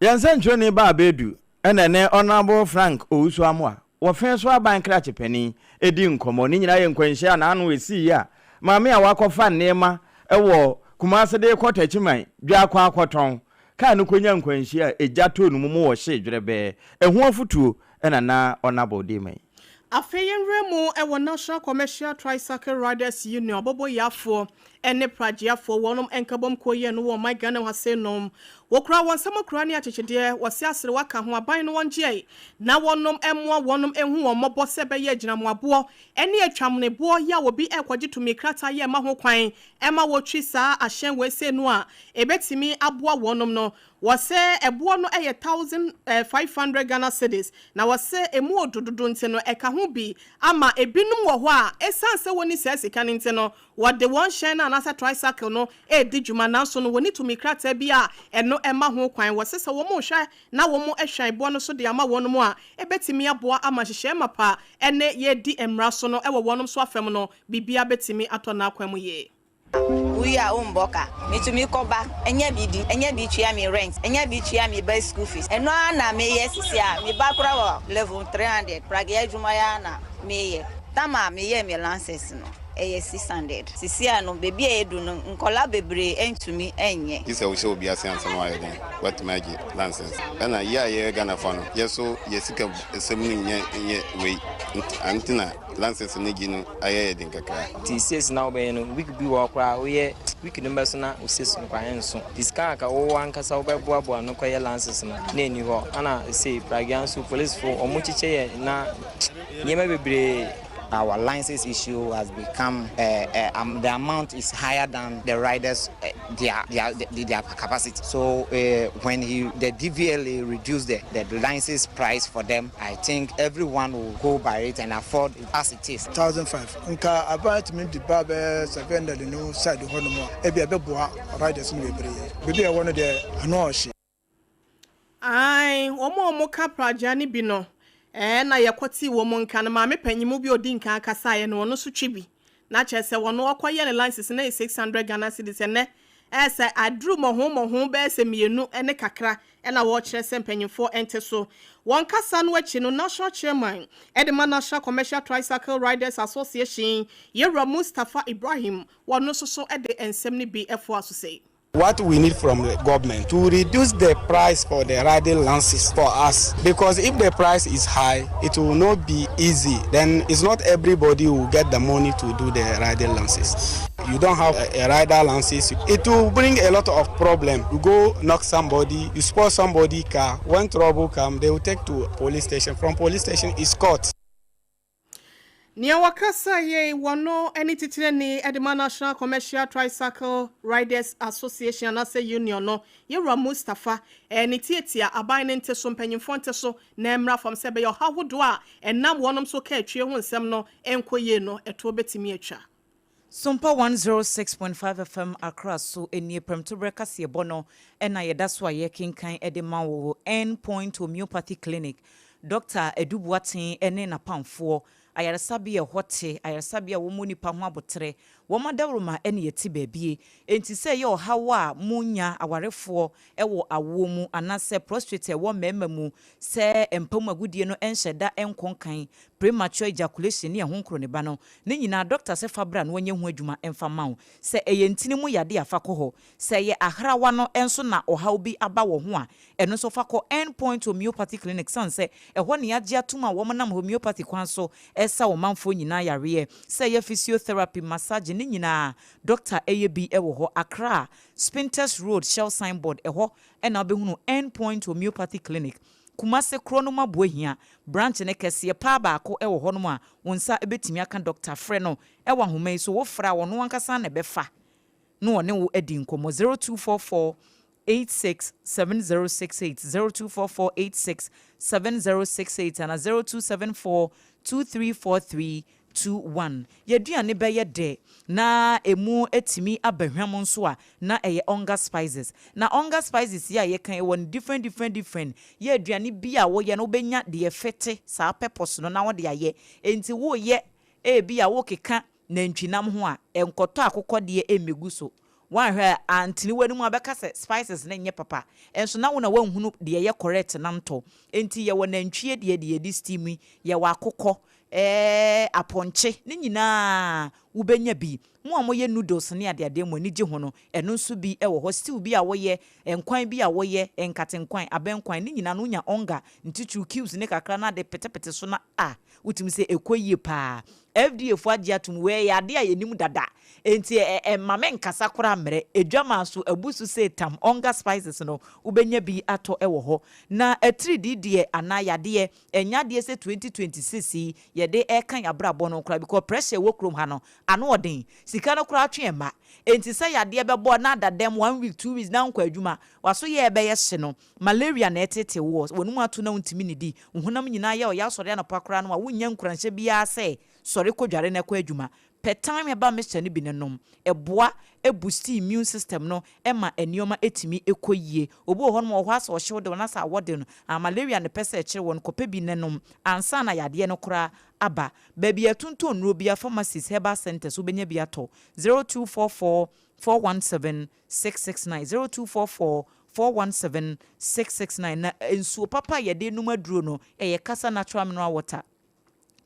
yɛn sɛnkyerɛwni Baa Badu na ɛne Honourable Frank Owusu Amoah, Wɔfee so aban krakye panin, dii nkɔmmɔ. Ne nyinaa yɛ nkwanhyia a n'ano esii a maame a wakɔfa nneɛma wɔ Kumase de rekɔ Takyiman dwa akɔ akɔtɔn kaa no kɔnyaa nkwanhyia a egya too no mu ma wɔhyee dwerɛbɛɛ. Ɛho afotuo na na Honourable de rema yi. Afei yɛnwura mu wɔ National Commercial Tricycle Riders Union abɔbɔyiafoɔ ne pragyeafoɔ wɔnom nkabom kuo yɛ no wɔ ɔman Ghana mu ha sei nom. Wɔkura wɔn nsam akura ne akyekyedeɛ, wɔse aserewa ka ho, aban no wɔngyeɛe na wɔnom mmoa wɔnom nhu wɔn mmɔbɔ sɛ ɛbɛyɛ agyinamoaboɔ ne atwamneboɔ yɛ a obi rekɔgye tumi krataa yɛ mma ho kwan ma wɔtwi saa ahyɛn wei sei no a ɛbɛtumi aboa wɔnom no. Wɔse ɛboɔ no yɛ 1,500 Ghana cedis, na wɔse ɛmu odu dodo nti no ɛka ho bi ama ebinom wɔ hɔ a ɛsiane sɛ wɔnni saa sika no nti no wɔde wɔn hyɛn no anaasɛ tricycle no redi dwuma nanso no wɔnni tumi krataa bi a ɛno ɛma ho kwan. Wɔse sɛ wɔrehwɛ na wɔhwɛn boɔ no so de ama wɔnom a ɛbɛtumi aboa ama nhyehyɛɛ mapa ne yɛredi mmara so no wɔ wɔnom so afam no biribiara bɛtumi atɔ n'akwan mu yie. Woyi a wombɔ ka. Mitumi kɔ ba, nya bi di, nya bi tua me rent, nya bi tua me ba school fees. Ɛno ara na meyɛ sisi a me ba koraa wɔ level 300, pragea adwuma yi ara na meyɛ. Tam a meyɛɛ me lancers no, ɛyɛ 600. Sisi a no, baabi a yɛadu no, nkwadaa bebree ntumi nyɛ. Gye sɛ wohyɛ obi ase ansa na wayɛ dɛn, watumi agye license. Ɛna yɛ a yɛyɛ Ghanafoɔ no, yɛ nso yɛ sika sɛm no nyɛ nyɛ wei, nti na License no gye no ayɛ yɛ den kakra. Nti sales no a wobɛyɛ no week bi wɔ hɔ koraa woyɛ week no bɛso na wo sales no koraa ɛnso. Nti sika a anka wo ankasa wobɛboaboa ano kɔyɛ license no na ɛnni hɔ. Ɛna sei pragea nso polisifo wɔn kyekyɛ yɛ na nneɛma bebree. Our license issue has become uh, uh, the amount is higher than the riders uh, their, their their capacity. So uh, when he the DVLA reduced the, the license price for them, I think everyone will go by it and afford it as it is. 1005 nka aban tumi de ba bɛyɛ 700 no side hɔ nom a ebi ɛbɛboa riders no bebree baabi a ɛwɔ no deɛ ano ɔhye. Ae, wɔn a wɔka pragya no bi no, ɛɛ na yɛkɔtee wɔn nka no. Maame panyin bi a odi nkan kasaeɛ no, ɔno nso twe bi. Na kyerɛ sɛ ɔno ɔkɔyɛ ne license no yɛ 600 Ghana cedis. Ɛnnɛ, ɛyɛ sɛ aduru mmɔho mmɔho bɛyɛ sɛ mmienu ne kakra na wɔrekyerɛ sɛ mpanyimfoɔ nte so. Wɔn kasa no akyi no, National Chairman de ma National Commercial Tricycle Riders Association, Yewura Mustapha Ibrahim, ɔno nso so de nsɛm no bi foaa so sei. What we need from the government to reduce the price for the riding lances for us because if the price is high it will not be easy then it's not everybody will get the money to do the riding lances you don't have a, a rider lances it will bring a lot of problem you go knock somebody you spoil somebody car when trouble come they will take to police station from police station is court Nea wɔkasa yei wɔ no ne titenani de ma National Commercial Tricycle Riders Association anaasɛ Union no, Yewura Mustapha, ne tiatia aban no nte so, mpanyimfoɔ nte so na ɛmmra fam sɛ ɛbɛyɛ ɔhaw hodoɔ a ɛnam wɔnom so ka atwie ho nsɛm no nkɔ yie no ɛtoɔ bɛtumi atwa. Sompa 106.5 FM Accra so nie prɛmtoberɛ kaseɛbɔ no na yɛda so a yɛrekenkan de ma wo wɔ End Point Homeopathy Clinic. Dɔkta Adu Boateng ne n'apamfoɔ, ayaresabea a ɛhɔ te, ayaresabea a wɔmmɔ nnipa ho aboterɛ, wɔn adaworoma ne yɛte baabie. Enti sɛ ɛyɛ ɔhaw a monya, awarefoɔ, wɔ awoɔ mu anaasɛ prostrate a ɛwɔ mmarima mu, sɛ mpa mu agodie no nhyɛ da nkɔ nkan, premature ejaculation ne ɛho nkoroneba no, ne nyinaa dɔkta sɛ fa bra na wɔnyɛ ho adwuma mfa mma wo. Sɛ ɛyɛ ntini mu yadeɛ a fa kɔ hɔ. Sɛ ɛyɛ ahrawa no nso na ɔhaw bi aba wɔ ho a, ɛno nso fa kɔ End Point Homeopathy Clinic sane sɛ ɛhɔ na yɛagye atom a wɔnam homeopathy kwan so resa ɔmanfoɔ nyinaa yareɛ. Sɛ ɛyɛ physiotherapy, massage ne nyinaa dɔkta yɛ bi wɔ hɔ. Accra, Spintex Road Shell sign board ɛhɔ na wobɛhunu End Point Homeopathy Clinic. Kumase Kronom Aboahia branch no kɛseɛ paa baako wɔ hɔnom a wo nsa bɛtumi aka dɔkta. Frɛ no wɔ ahoma yi so, wofrɛ a ɔno ankasa na ɛbɛfa na ɔne wo adi nkɔmmɔ, 0244 86 7068, 0244 86 7068 anaa 0274 2343 21. Y'aduane bɛyɛ dɛ na ɛmu atumi aba hwam nso a, na ɛyɛ Onga Spices. Na Onga Spices yi a yɛka yi, ɛwɔ no different different different. Yɛ aduane bi a woyɛ no wobɛnya deɛ ɛfete saa purpose no na wode ayɛ. Enti woreyɛ ebi a worekeka nantwinam ho a, nkɔtɔ akokɔ deɛ mmɛgu so. Woanhwɛ a antene w'anim a bɛka sɛ spices no nyɛ papa. Nso na wo na woanhunu deɛ ɛyɛ correct na ntɔ. Enti yɛwɔ nantwie deɛ, deɛ yɛde steam yi, yɛwɔ akokɔ, ɛɛ apɔnkye, ne nyinaa wobɛnya bi. Mo a moyɛ noodles ne adeadeɛ mo ani gye ho no, ɛno nso bi wɔ hɔ. Stew bi a woyɛ, nkwan bi a woyɛ, nkate nkwan, abɛnkwan, ne nyinaa no wonya onga, ntitiriw cubes ne kakra na ade petepete so na ah, wotumi sɛ ɛkɔ yie paa. FDA foɔ agye atom, wei ɛyɛ adeɛ a yɛnim dada, enti ɛmma me nkasa koraa mmerɛ. Adwaman so abu so sei tam, onga spices no wobɛnya bi atɔ wɔ hɔ. Na atiridii deɛ anaa yadeɛ, ɛnyɛ adeɛ sɛ 2026 yi yɛde reka yɛn abrabɔ no koraa because pressure a ɛwɔ kurom ha no, ano ɔden. Sika no koraa twe mma. Enti sɛ yadeɛ bɛbɔ na ada dɛm one week, 2 weeks na wonkɔ adwuma, w'aso yɛ ɛbɛyɛ hye no, malaria na ɛretete woɔ, w'anum ato na wontumi nnidi, wo honam nyinaa yɛ ɔya, wosɔre anɔpa koraa no a wonnya nkuranhyɛ biara sɛ sɔre kɔdware na kɔ adwuma. Pɛ thyme herbal mixture no bi na nom. Ɛboa boosti immune system no ma nneɛma tumi kɔ yie. Obi wɔ hɔnom a ɔwɔ hɔ a sɛ ɔhyew de wo na sɛ awɔ de no a, malaria na ɛpɛ sɛ ɛkyere wo no, kɔpɛ bi na nom ansa na yadeɛ no koraa aba. Baabi a yɛtontɔn nnuro biara, pharmacies, herbal centres, wobɛnya bi atɔ. 0244 417 669, 0244 417 669. Na nsuo papa a yɛde nom aduro no, ɛyɛ Kasa Natural Mineral Water.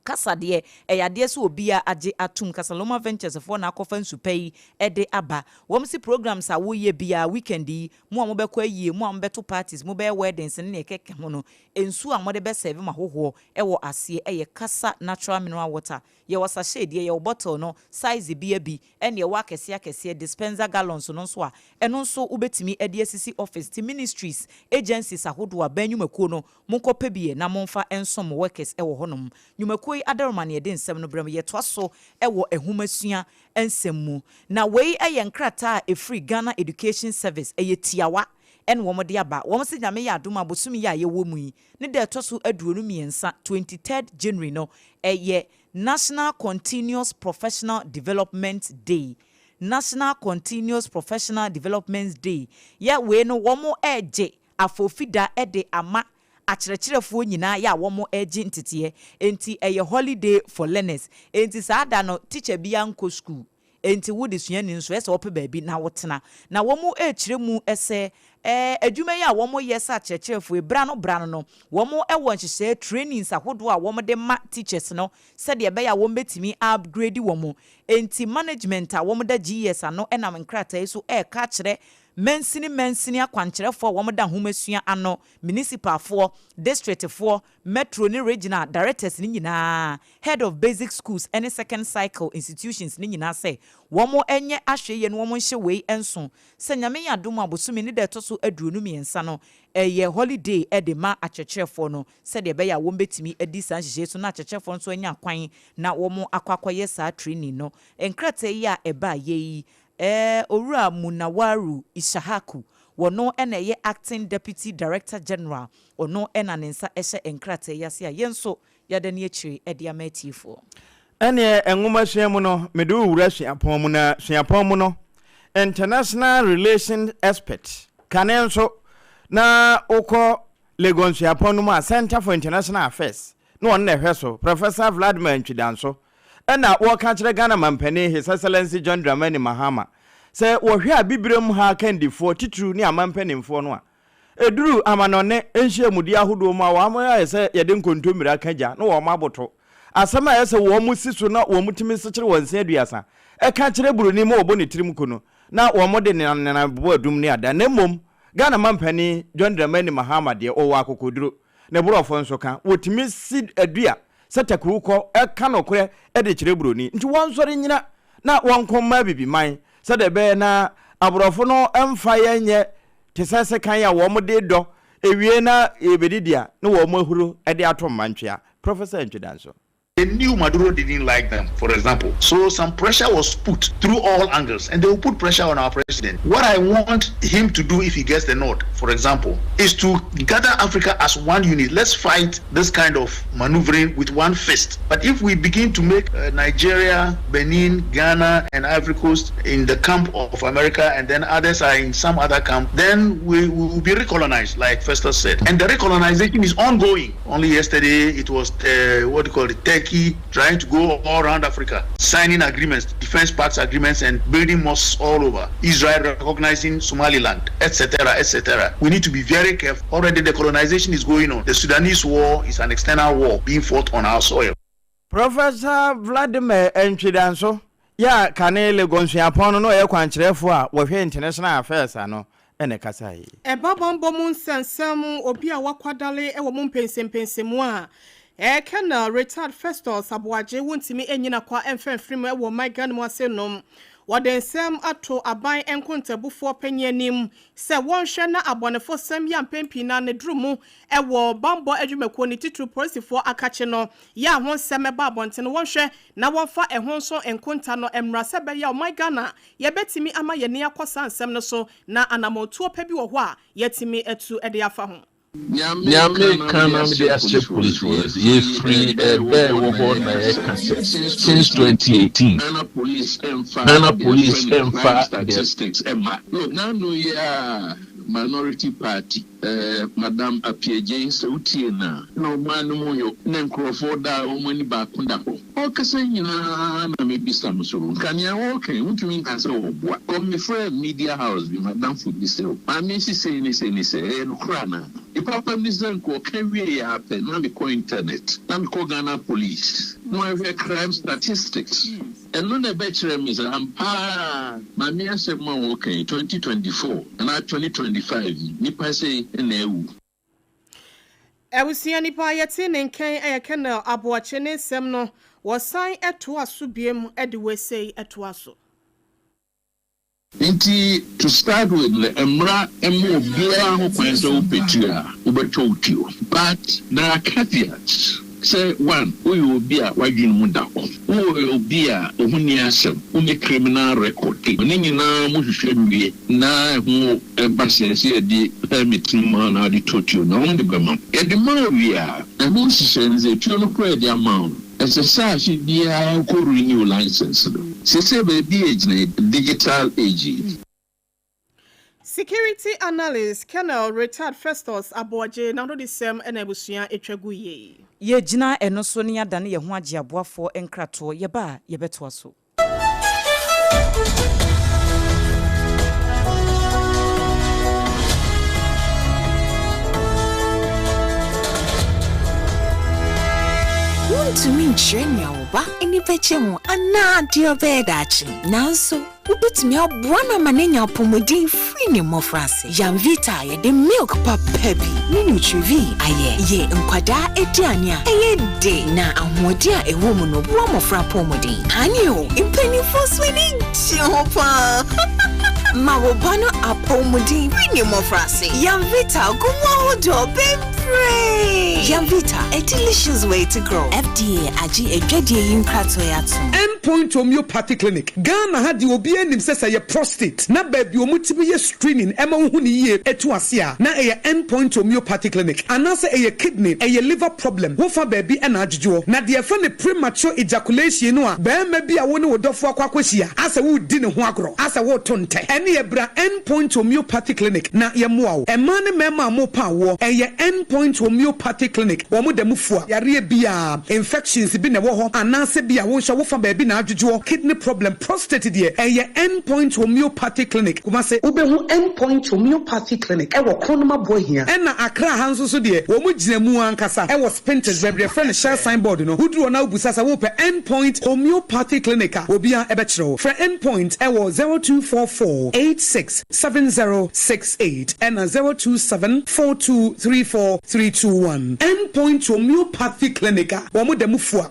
Kasa deɛ, ɛyɛ adeɛ sɛ obiara agye atom. Kasaloma Ventures foɔ na akɔfa nsu pa yi de aba. Wɔn se programs a woyɛ biara weekend yi, mo a mobɛkɔ ayie, mo a mobɛto parties, mobɛyɛ weddings ne nea ɛkeka ho no, nsuo a mode bɛ serve mo ahɔhoɔ wɔ aseɛ yɛ Kasa Natural Mineral Water. Yɛwɔ sachet deɛ, yɛwɔ bottle no size bia bi, ɛne ɛwɔ akɛseɛ akɛseɛ dispenser gallons no nso a, ɛno nso wobɛtumi de asisi office ti ministries, agencies ahodoɔ, aban nnwumakuo no, monkɔpɛ bi na momfa nsom mo workers wɔ hɔnom. Nnwumakuo yi adaroma na yɛde nsɛm no brɛ mo. Yɛtoa so wɔ nhomasua nsɛm mu. Na wei yɛ nkrataa a ɛfiri Ghana Education Service, ɛyɛ tiawa ɛna wɔn de aba. Wɔn se Nyame yɛ adom a bosome yi a yɛwɔ mu yi, ne da ɛtɔ so 23, 23rd January no, ɛyɛ National Continuous Professional Development Day. National Continuous Professional Development Day. Yɛ wei no wɔn regye afofida de ama akyerɛkyerɛfoɔ nyinaa yɛ a wɔn regye nteteɛ. Enti ɛyɛ holiday for learners. Enti saa da no teacher biara nkɔ school. Enti wo desuani nso ɛsɛ sɛ wopɛ baabi na wotena. Na wɔn rekyerɛ mu sɛ ɛɛ adwuma yi a wɔyɛ sɛ akyerɛkyerɛfoɔ yi, berɛ ano berɛ ano no, wɔn wɔ nhyehyɛɛ trainings ahodoɔ a wɔde ma teachers no sɛdeɛ ɛbɛyɛ a wɔbɛtumi upgrade wɔn. Enti management a wɔda GES ano nam nkrataa yi so reka akyerɛ mansini mansini akwankyerɛfoɔ a wɔda nhomasua ano, municipalfoɔ, districtfoɔ, metro ne regional directors no nyinaa, head of basic schools ne second cycle institutions no nyinaa sɛ wɔn nyɛ ahwɛyie na wɔn nhyɛ wei nso sɛ Nyame yɛ adom a bosome ne da ɛtɔ so 23 no ɛyɛ holiday de ma akyerɛkyerɛfoɔ no sɛdeɛ ɛbɛyɛ a wɔn bɛtumi adi saa nhyehyɛe so na akyerɛkyerɛfoɔ nso anya kwan na wɔn akɔ akɔyɛ saa training no. Nkrataa yi a ɛbaeɛ yi, ɛɛ Owura Munawaru Ishahaku, wɔno na ɛyɛ Acting Deputy Director General, ɔno na ne nsa hyɛ nkrataa yi ase a yɛn nso yɛada ne akyire de ama atiefoɔ. Ɛneɛ nwomasua mu no, mede wo wura suapɔn mu na suapɔn mu no, International Relations Expert, kane nso na wokɔ Legon Suapɔn no mu a, Centre for International Affairs na ɔno na ɛhwɛ so, Professor Vladimir Ntwidanso, ɛna wɔka kyerɛ Ghana Mampanin His Excellency John Dramani Mahama sɛ wɔhwɛ Abibirem ha akandifoɔ titiriw ne aman mpanimfoɔ no a, ɛduru amanɔne nhyiamudie ahodoɔ mu a wɔn ayɛ sɛ yɛde nkontommire aka gya na wɔn aboto asɛm a ɛyɛ sɛ wɔn si so na wɔn tumi sekyere wɔn se 30 ɛka kyerɛ buroni ma wɔbɔ ne tirim ko no na wɔn de nenam bobɔ adum ne ada na mmom Ghana mampanin John Dramani Mahama deɛ ɔwɔ akokoduro ne borɔfo nso ka wɔtumi si adua sɛ takuw kɔ ɛka nokorɛ de kyerɛ buroni nti wɔnsɔre nnyina na wɔnko mma abibiman sɛdeɛ ɛbɛyɛ na aborɔfo no mfa yɛn nyɛ te sɛ sekan a wɔn de dɔ ewie na yɛbɛdidi a na wɔn ahuro de ato mma ntwea. Professor Antwi-Danso. They knew Maduro didn't like them, for example. So some pressure was put through all angles, and they will put pressure on our president. What I want him to do if he gets the nod, for example, is to gather Africa as one unit. Let's fight this kind of maneuvering with one fist. But if we begin to make Nigeria, Benin, Ghana, and Ivory Coast in the camp of America, and then others are in some other camp, then we will be recolonized, like Festus said. And the recolonization is ongoing. Only yesterday it was what do you call it, Turkey trying to go all around Africa, signing agreements, defense pacts agreements, and building mosques all over. Israel recognizing Somaliland, etc., etc. We need to be very careful. Already the colonization is going on. The Sudanese war is an external war being fought on our soil. Professor Vladimir Antwi-Danso, Yɛ a kane Legon Suapɔn no na ɔyɛ kwankyerɛfoɔ a wɔhwɛ International Affairs ano na ɛkasaeɛ. Ɛba bammɔ mu nsɛnsɛm, obi a wakwadare wɔ mu mpɛnsɛmpɛnsɛmu a, ɛɛ Colonel Retired Festus Aboagye wontumi nnyina kwa mfa mfiri mu wɔ ɔman Ghana mu ase nom. Wɔde nsɛm ato aban nkontabufoɔ panyin anim sɛ wɔnhwɛ na abɔnefosɛm yi a mpɛn pii no ara no duru mu wɔ bammɔ adwumakuo no titiriw polisifoɔ akakye no yɛ a ho nsɛm ba abɔnten no wɔnhwɛ na wɔmfa ɛho nso nkonta no mmra sɛ ɛbɛyɛ a ɔman Ghana yɛbɛtumi ama yɛn ani akɔ saa nsɛm no so na anamɔntuo pa bi wɔ hɔ a yɛatumi atu de afa ho. Nea meka na mede ahyɛ polisfoɔ no sɛ yɛfiri ɛbɛ a ɛwɔ hɔ na yɛka sɛ since 2018 Ghana police mfa deɛ. Look, n'ano yi ara minority party. Eh, Madam Appiagyei, sɛ wotie no a, na ɔman no mu yo, na nkurɔfoɔ da a wɔn ani baako da hɔ. Ɔrekasa yi nyinaa na mebisa me so, nka nea ɔreka yi, wontumi nka sɛ ɔreboa. Kɔ mefrɛɛ media house bi, m'adamfo bi sɛ, o, maame yi se sei ne sei ne sei, ɛyɛ nokorɛ anaa? Ne papa ne sɛ nka ɔka wieeɛ ara pɛ na mekɔ internet, na mekɔ Ghana Police, na mahwɛ crime statistics. Ɛno na ɛbɛkyerɛ me sɛ ampa ara Maame asɛm a wɔka yi, 2024 anaa 2025 yi, nnipa sei na awu. Abusua nipa a yɛte ne nkɛn yɛ Colonel Aboakye ne nsɛm no wɔsan toa so biom de wei sei toa so. Nti to start with no mmra mma obiara ho kwan sɛ wopɛ tuo a wobɛtɔ wo tuo but there are caveats sɛ one woyɛ obi a w'adwene mu da hɔ, woyɛ obi a wo ho nni asɛm, wonni criminal record ne nyinaa mo hwehwɛ wie na ɛho ba sɛ sɛ yɛde permit no ma wo na wode tɔ tuo no a wɔde bɛma wo. Yɛde ma wo wie a ɛho nhyehyɛe ne sɛ tuo no koraa a yɛde ama wo no Ɛsɛ sɛ afe biara wokɔ renew license no. Seesei baabi a yɛgyina yi, digital age yi. Security Analyst, Colonel Retired Festus Aboagye n'anodisɛm na abusua atwa gu yie. Yɛgyina ɛno so na yɛadane yɛn ho agye aboafoɔ nkratoɔ. Yɛba a, yɛbɛtoa so. Wuntumi nkyerɛ nea wo ba ani bɛgye ho anaa deɛ ɔbɛyɛ daakye. Nanso, wubetumi aboa no ama no anya apɔwmuden firi ne mmofraase. Yamvita a yɛde milk papa bi ne Nutrivie ayɛ yɛ nkwadaa aduane a ɛyɛ de na ahoɔden a ɛwɔ mu no boa mmofra apɔwmuden. Aane o, mpanyimfo nso ani gye ho paa! Ma wo ba no apɔwmuden firi ne mmofraase. Yamvita gu mu ahodoɔ bebree! Yamvita, a delicious way to grow. FDA agye adwadie yi nkratoɔ yi atom. End Point Homeopathy Clinic, Ghana ha deɛ obiara nim sɛ sɛ ɛyɛ prostate na baabi a wɔtumi yɛ screening ma wohu no yie tu ase a na ɛyɛ End Point Homeopathy Clinic anaasɛ ɛyɛ kidney, ɛyɛ liver problem, wofa baabi na adwodwoɔ. Na deɛ yɛfrɛ no premature ejaculation no a barima bi a wo ne wo dɔfoɔ akɔ akɔhyia asɛ woredi ne ho agorɔ asɛ woreto ntɛ ɛneɛ bra End Point Homeopathy Clinic na yɛmmoa wo. Mmaa ne mmarima a morepa awoɔ ɛyɛ End Point Homeopathy Clinic wɔn da mu fua yareɛ biara. Infections bi na ɛwɔ hɔ anaasɛ bi a wo nso wo fa baabi na adwodwoɔ, kidney problem, prostate deɛ ɛyɛ End Point Homeopathy Clinic, Kumasi. Wobɛhu End Point Homeopathy Clinic wɔ Kronum Aboahia. Ɛna Accra ha nso so deɛ wɔn gyina mu ankasa wɔ Spintex baabi deɛ yɛfrɛ no Shell sign board no, woduru hɔ na wobisa sɛ wopɛ End Point Homeopathy Clinic a obiara bɛkyerɛ wo. Frɛ End Point wɔ 0244 86 7068 ɛna 027 4234 321. End Point Homeopathy Clinic a wɔn da mu fua.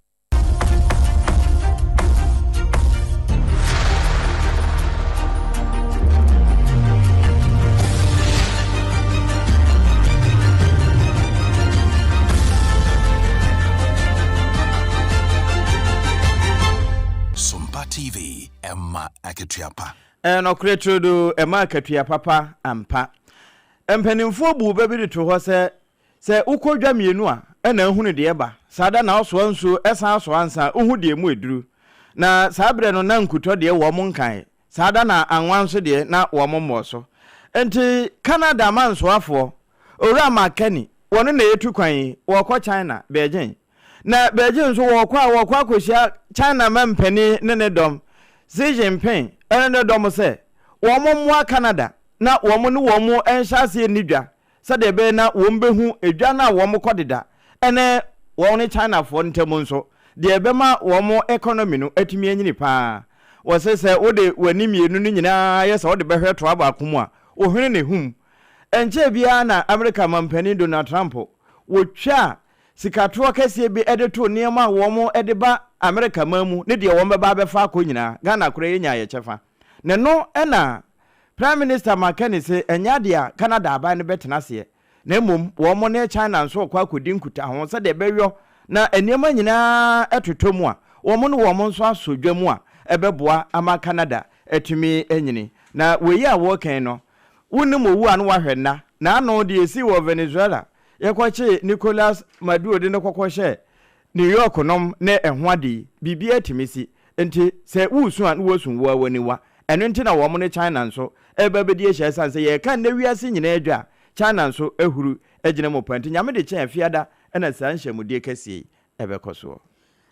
Sompa TV, ɛma akatua pa. Ɛyɛ nɔkorɛ turodoo, ɛma akatua papa ampa. Mpanimfoɔ buu bɛ bi de too hɔ sɛ, Sɛ wokɔ dwa mmienu a, ɛna ahunu deɛ ɛba. Saa da na wosoa nsuo san soa nsa a, wohu deɛ emu aduru. Na saa berɛ no na nkutɔ deɛ wɔn nkae. Saa da na anwa nso deɛ na wɔn mmɔɔ so. Enti Canada amansoafoɔ, Owura Mark Carney, wɔno na ɛretu kwan yi, wɔrekɔ China, Beijing. Na Beijing nso wɔrekɔ a wɔrekɔ akɔhyia China mampanin ne ne dɔm, Xi Jinping ne ne dɔm sɛ wɔn mmoa Canada na wɔn ne wɔn nhyɛ aseɛ nni dwa sɛdeɛ ɛbɛyɛ na wɔn bɛhu edwa no a wɔn kɔ deda ne wɔn ne Chinafoɔ ntam nso deɛ ɛbɛma wɔn economy no atumi anyini paa. Wɔse sɛ wode w'ani mmienu no nyinaa yɛ sɛ wode bɛhwɛ toa baako mu a, wo hwene na ehum. Ɛnkyɛɛ biara na Amerika manpanin Donald Trump wɔtwaa sikatoɔ kɛseɛ bi de too nneɛma a wɔn de ba Amerika man mu ne deɛ wɔn bɛba abɛfa akɔ nyinaa. Ghana koraa yɛnyaa yɛ kyɛfa. Na ɛno na Prime Minister Mark Carney se ɛnyɛ adeɛ a Canada aban no bɛtena aseɛ na mmom wɔn ne China nso rekɔ akɔdi nkutaho sɛdeɛ ɛbɛyɔ na nneɛma nyinaa totɔ mu a, wɔn ne wɔn nso asɔ dwa mu a ɛbɛboa ama Canada atumi anyini. Na wei a wɔreka yi no, wonnim owu a na wɔahwɛ nna. Na ano deɛ ɛsii wɔ Venezuela, yɛkɔkyee Nicolas Maduro de no kɔkɔhyɛɛ New York nom ne ɛho ade yi, biribiara tumi si. Nti sɛ woresu a na woasu wo ara w'aniwa. Ɛno nti na wɔn ne China nso reba abɛdi ahyia ɛsiane sɛ yɛreka nnɛ wiase nyinaa dwa a, China nso ahuru agyina mu paa. Nti Nyame de kyɛn afiada na saa nhyiamudie kɛseɛ yi ɛbɛkɔ soɔ.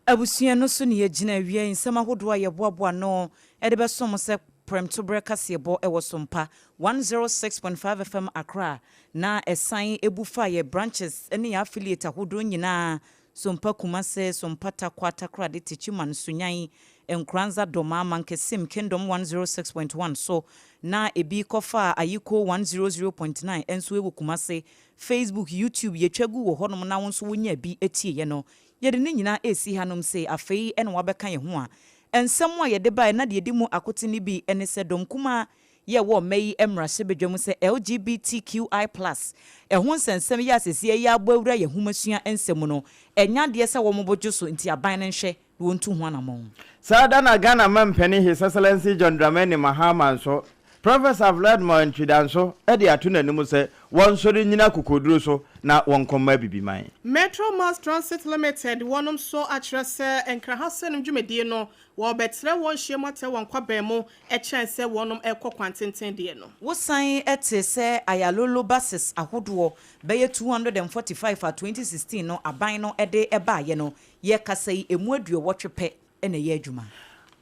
Abusua no so na yɛgyina awia yi nsɛm ahodoɔ a yɛboaboa ano de bɛsom mo sɛ prɛmtoberɛ kaseɛbɔ wɔ Sompa 106.5 FM Accra na ɛsan bu fa yɛ branches ne yɛn affiliate ahodoɔ nyinaa Sompa Kumase, Sompa Tarkwa, Takoradi, Techiman, Sunyani, Nkoranza, Dormaa, Mankesim, Kingdom 106.1 so na ebi kɔfaa Ayiko 100.9 nso wɔ Kumase. Facebook, YouTube, yɛtwa gu wɔ hɔnom na wo nso wonya bi tieɛ no. Yɛde ne nyinaa resi hanom sei, afei na woabɛka yɛn ho a. Nsɛm a yɛde baeɛ na deɛ ɛdi mu akoten no bi ne sɛ dɔm kumaa yɛ wɔ mma yi mmarahyɛbadwa mu sɛ LGBTQI plus ɛho nsɛnsɛm yi a seesei yi abɔ awura yɛn nhomasua nsɛm mu no, ɛnyɛ adeɛ sɛ wɔbɔdwo so nti aban no nhwɛ na wɔntu ho anamɔn. Saa da na Ghana Mampanin His Excellency John Dramani Mahama nso, Professor Vladimir Ntwidah nso de ato n'anim sɛ wɔnsɔre nnyina akokoduro so na wɔnkɔ mma Abibiman. Metro Mass Transit Limited wɔnom nso akyerɛ sɛ nkrahasɛnom dwumadie no wɔrebɛtrɛ wɔn nhyiam atrɛ wɔn kwaban mu kyɛn sɛ wɔnom rekɔ kwan tenten deɛ no. Wosan tee sɛ Ayalolo buses ahodoɔ bɛyɛ 245 a 2016 no aban no de baeɛ no, yɛrekasa yi ɛmu aduɔwɔtwe pɛ na ɛyɛ adwuma.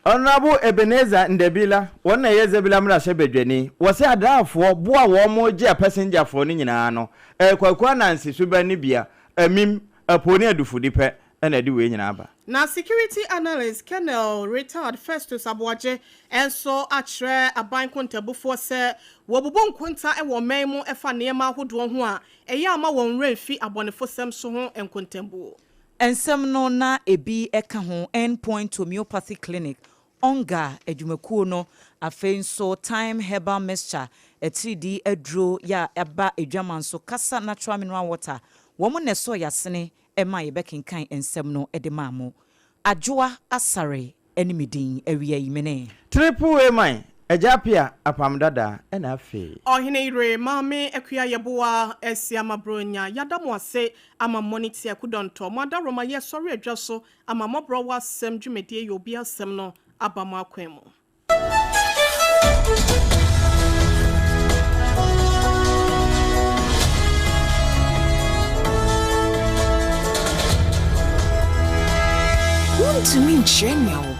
Honourable Ebenezer Ndebila, wɔn na ɛyɛ Zebilla mmarahyɛbadwani, wɔse Adraafoɔ boa wɔn gye apasengyafoɔ no nyinaa no, ɛyɛ Kwaku Ananse suban no bia, Amim, Apoo ne Adufudi pɛ na ɛde wei nyinaa ba. Na Security Analyst Colonel Retired Festus Aboagye nso akyerɛ aban nkontabufoɔ sɛ wɔbubu nkonta wɔ ɔman mu fa nneɛma ahodoɔ ho a ɛyɛ a ma wɔn werɛ mfi abɔnefosɛm so ho nkontabuo. Nsɛm no na ebi ka ho End Point Homeopathy Clinic, Onga adwumakuo no, afei nso Thyme Herbal Mixture, atiridii aduro yɛ a ɛba adwaman so, Kasa Natural Mineral Water, wɔn na ɛsɔɔ yɛasene maa yɛbɛkenkan nsɛm no de maa mo. Adwoa Asare ne me din, awia yi me ne. Triple A man, Agya Appiah, Apam Dada, ɛna afei. Ɔhene yere Maame Akua Yeboah Asiama Bronya yada mo ase ama mmɔ ne ti akudɔntɔ mo adaworoma yɛ sɔre adwa so ama mmɔborɔ wɔ asɛm dwumadie yɛ obi asɛm no aba mo akwan mu. Wuntumi nkyerɛ nea wo ba.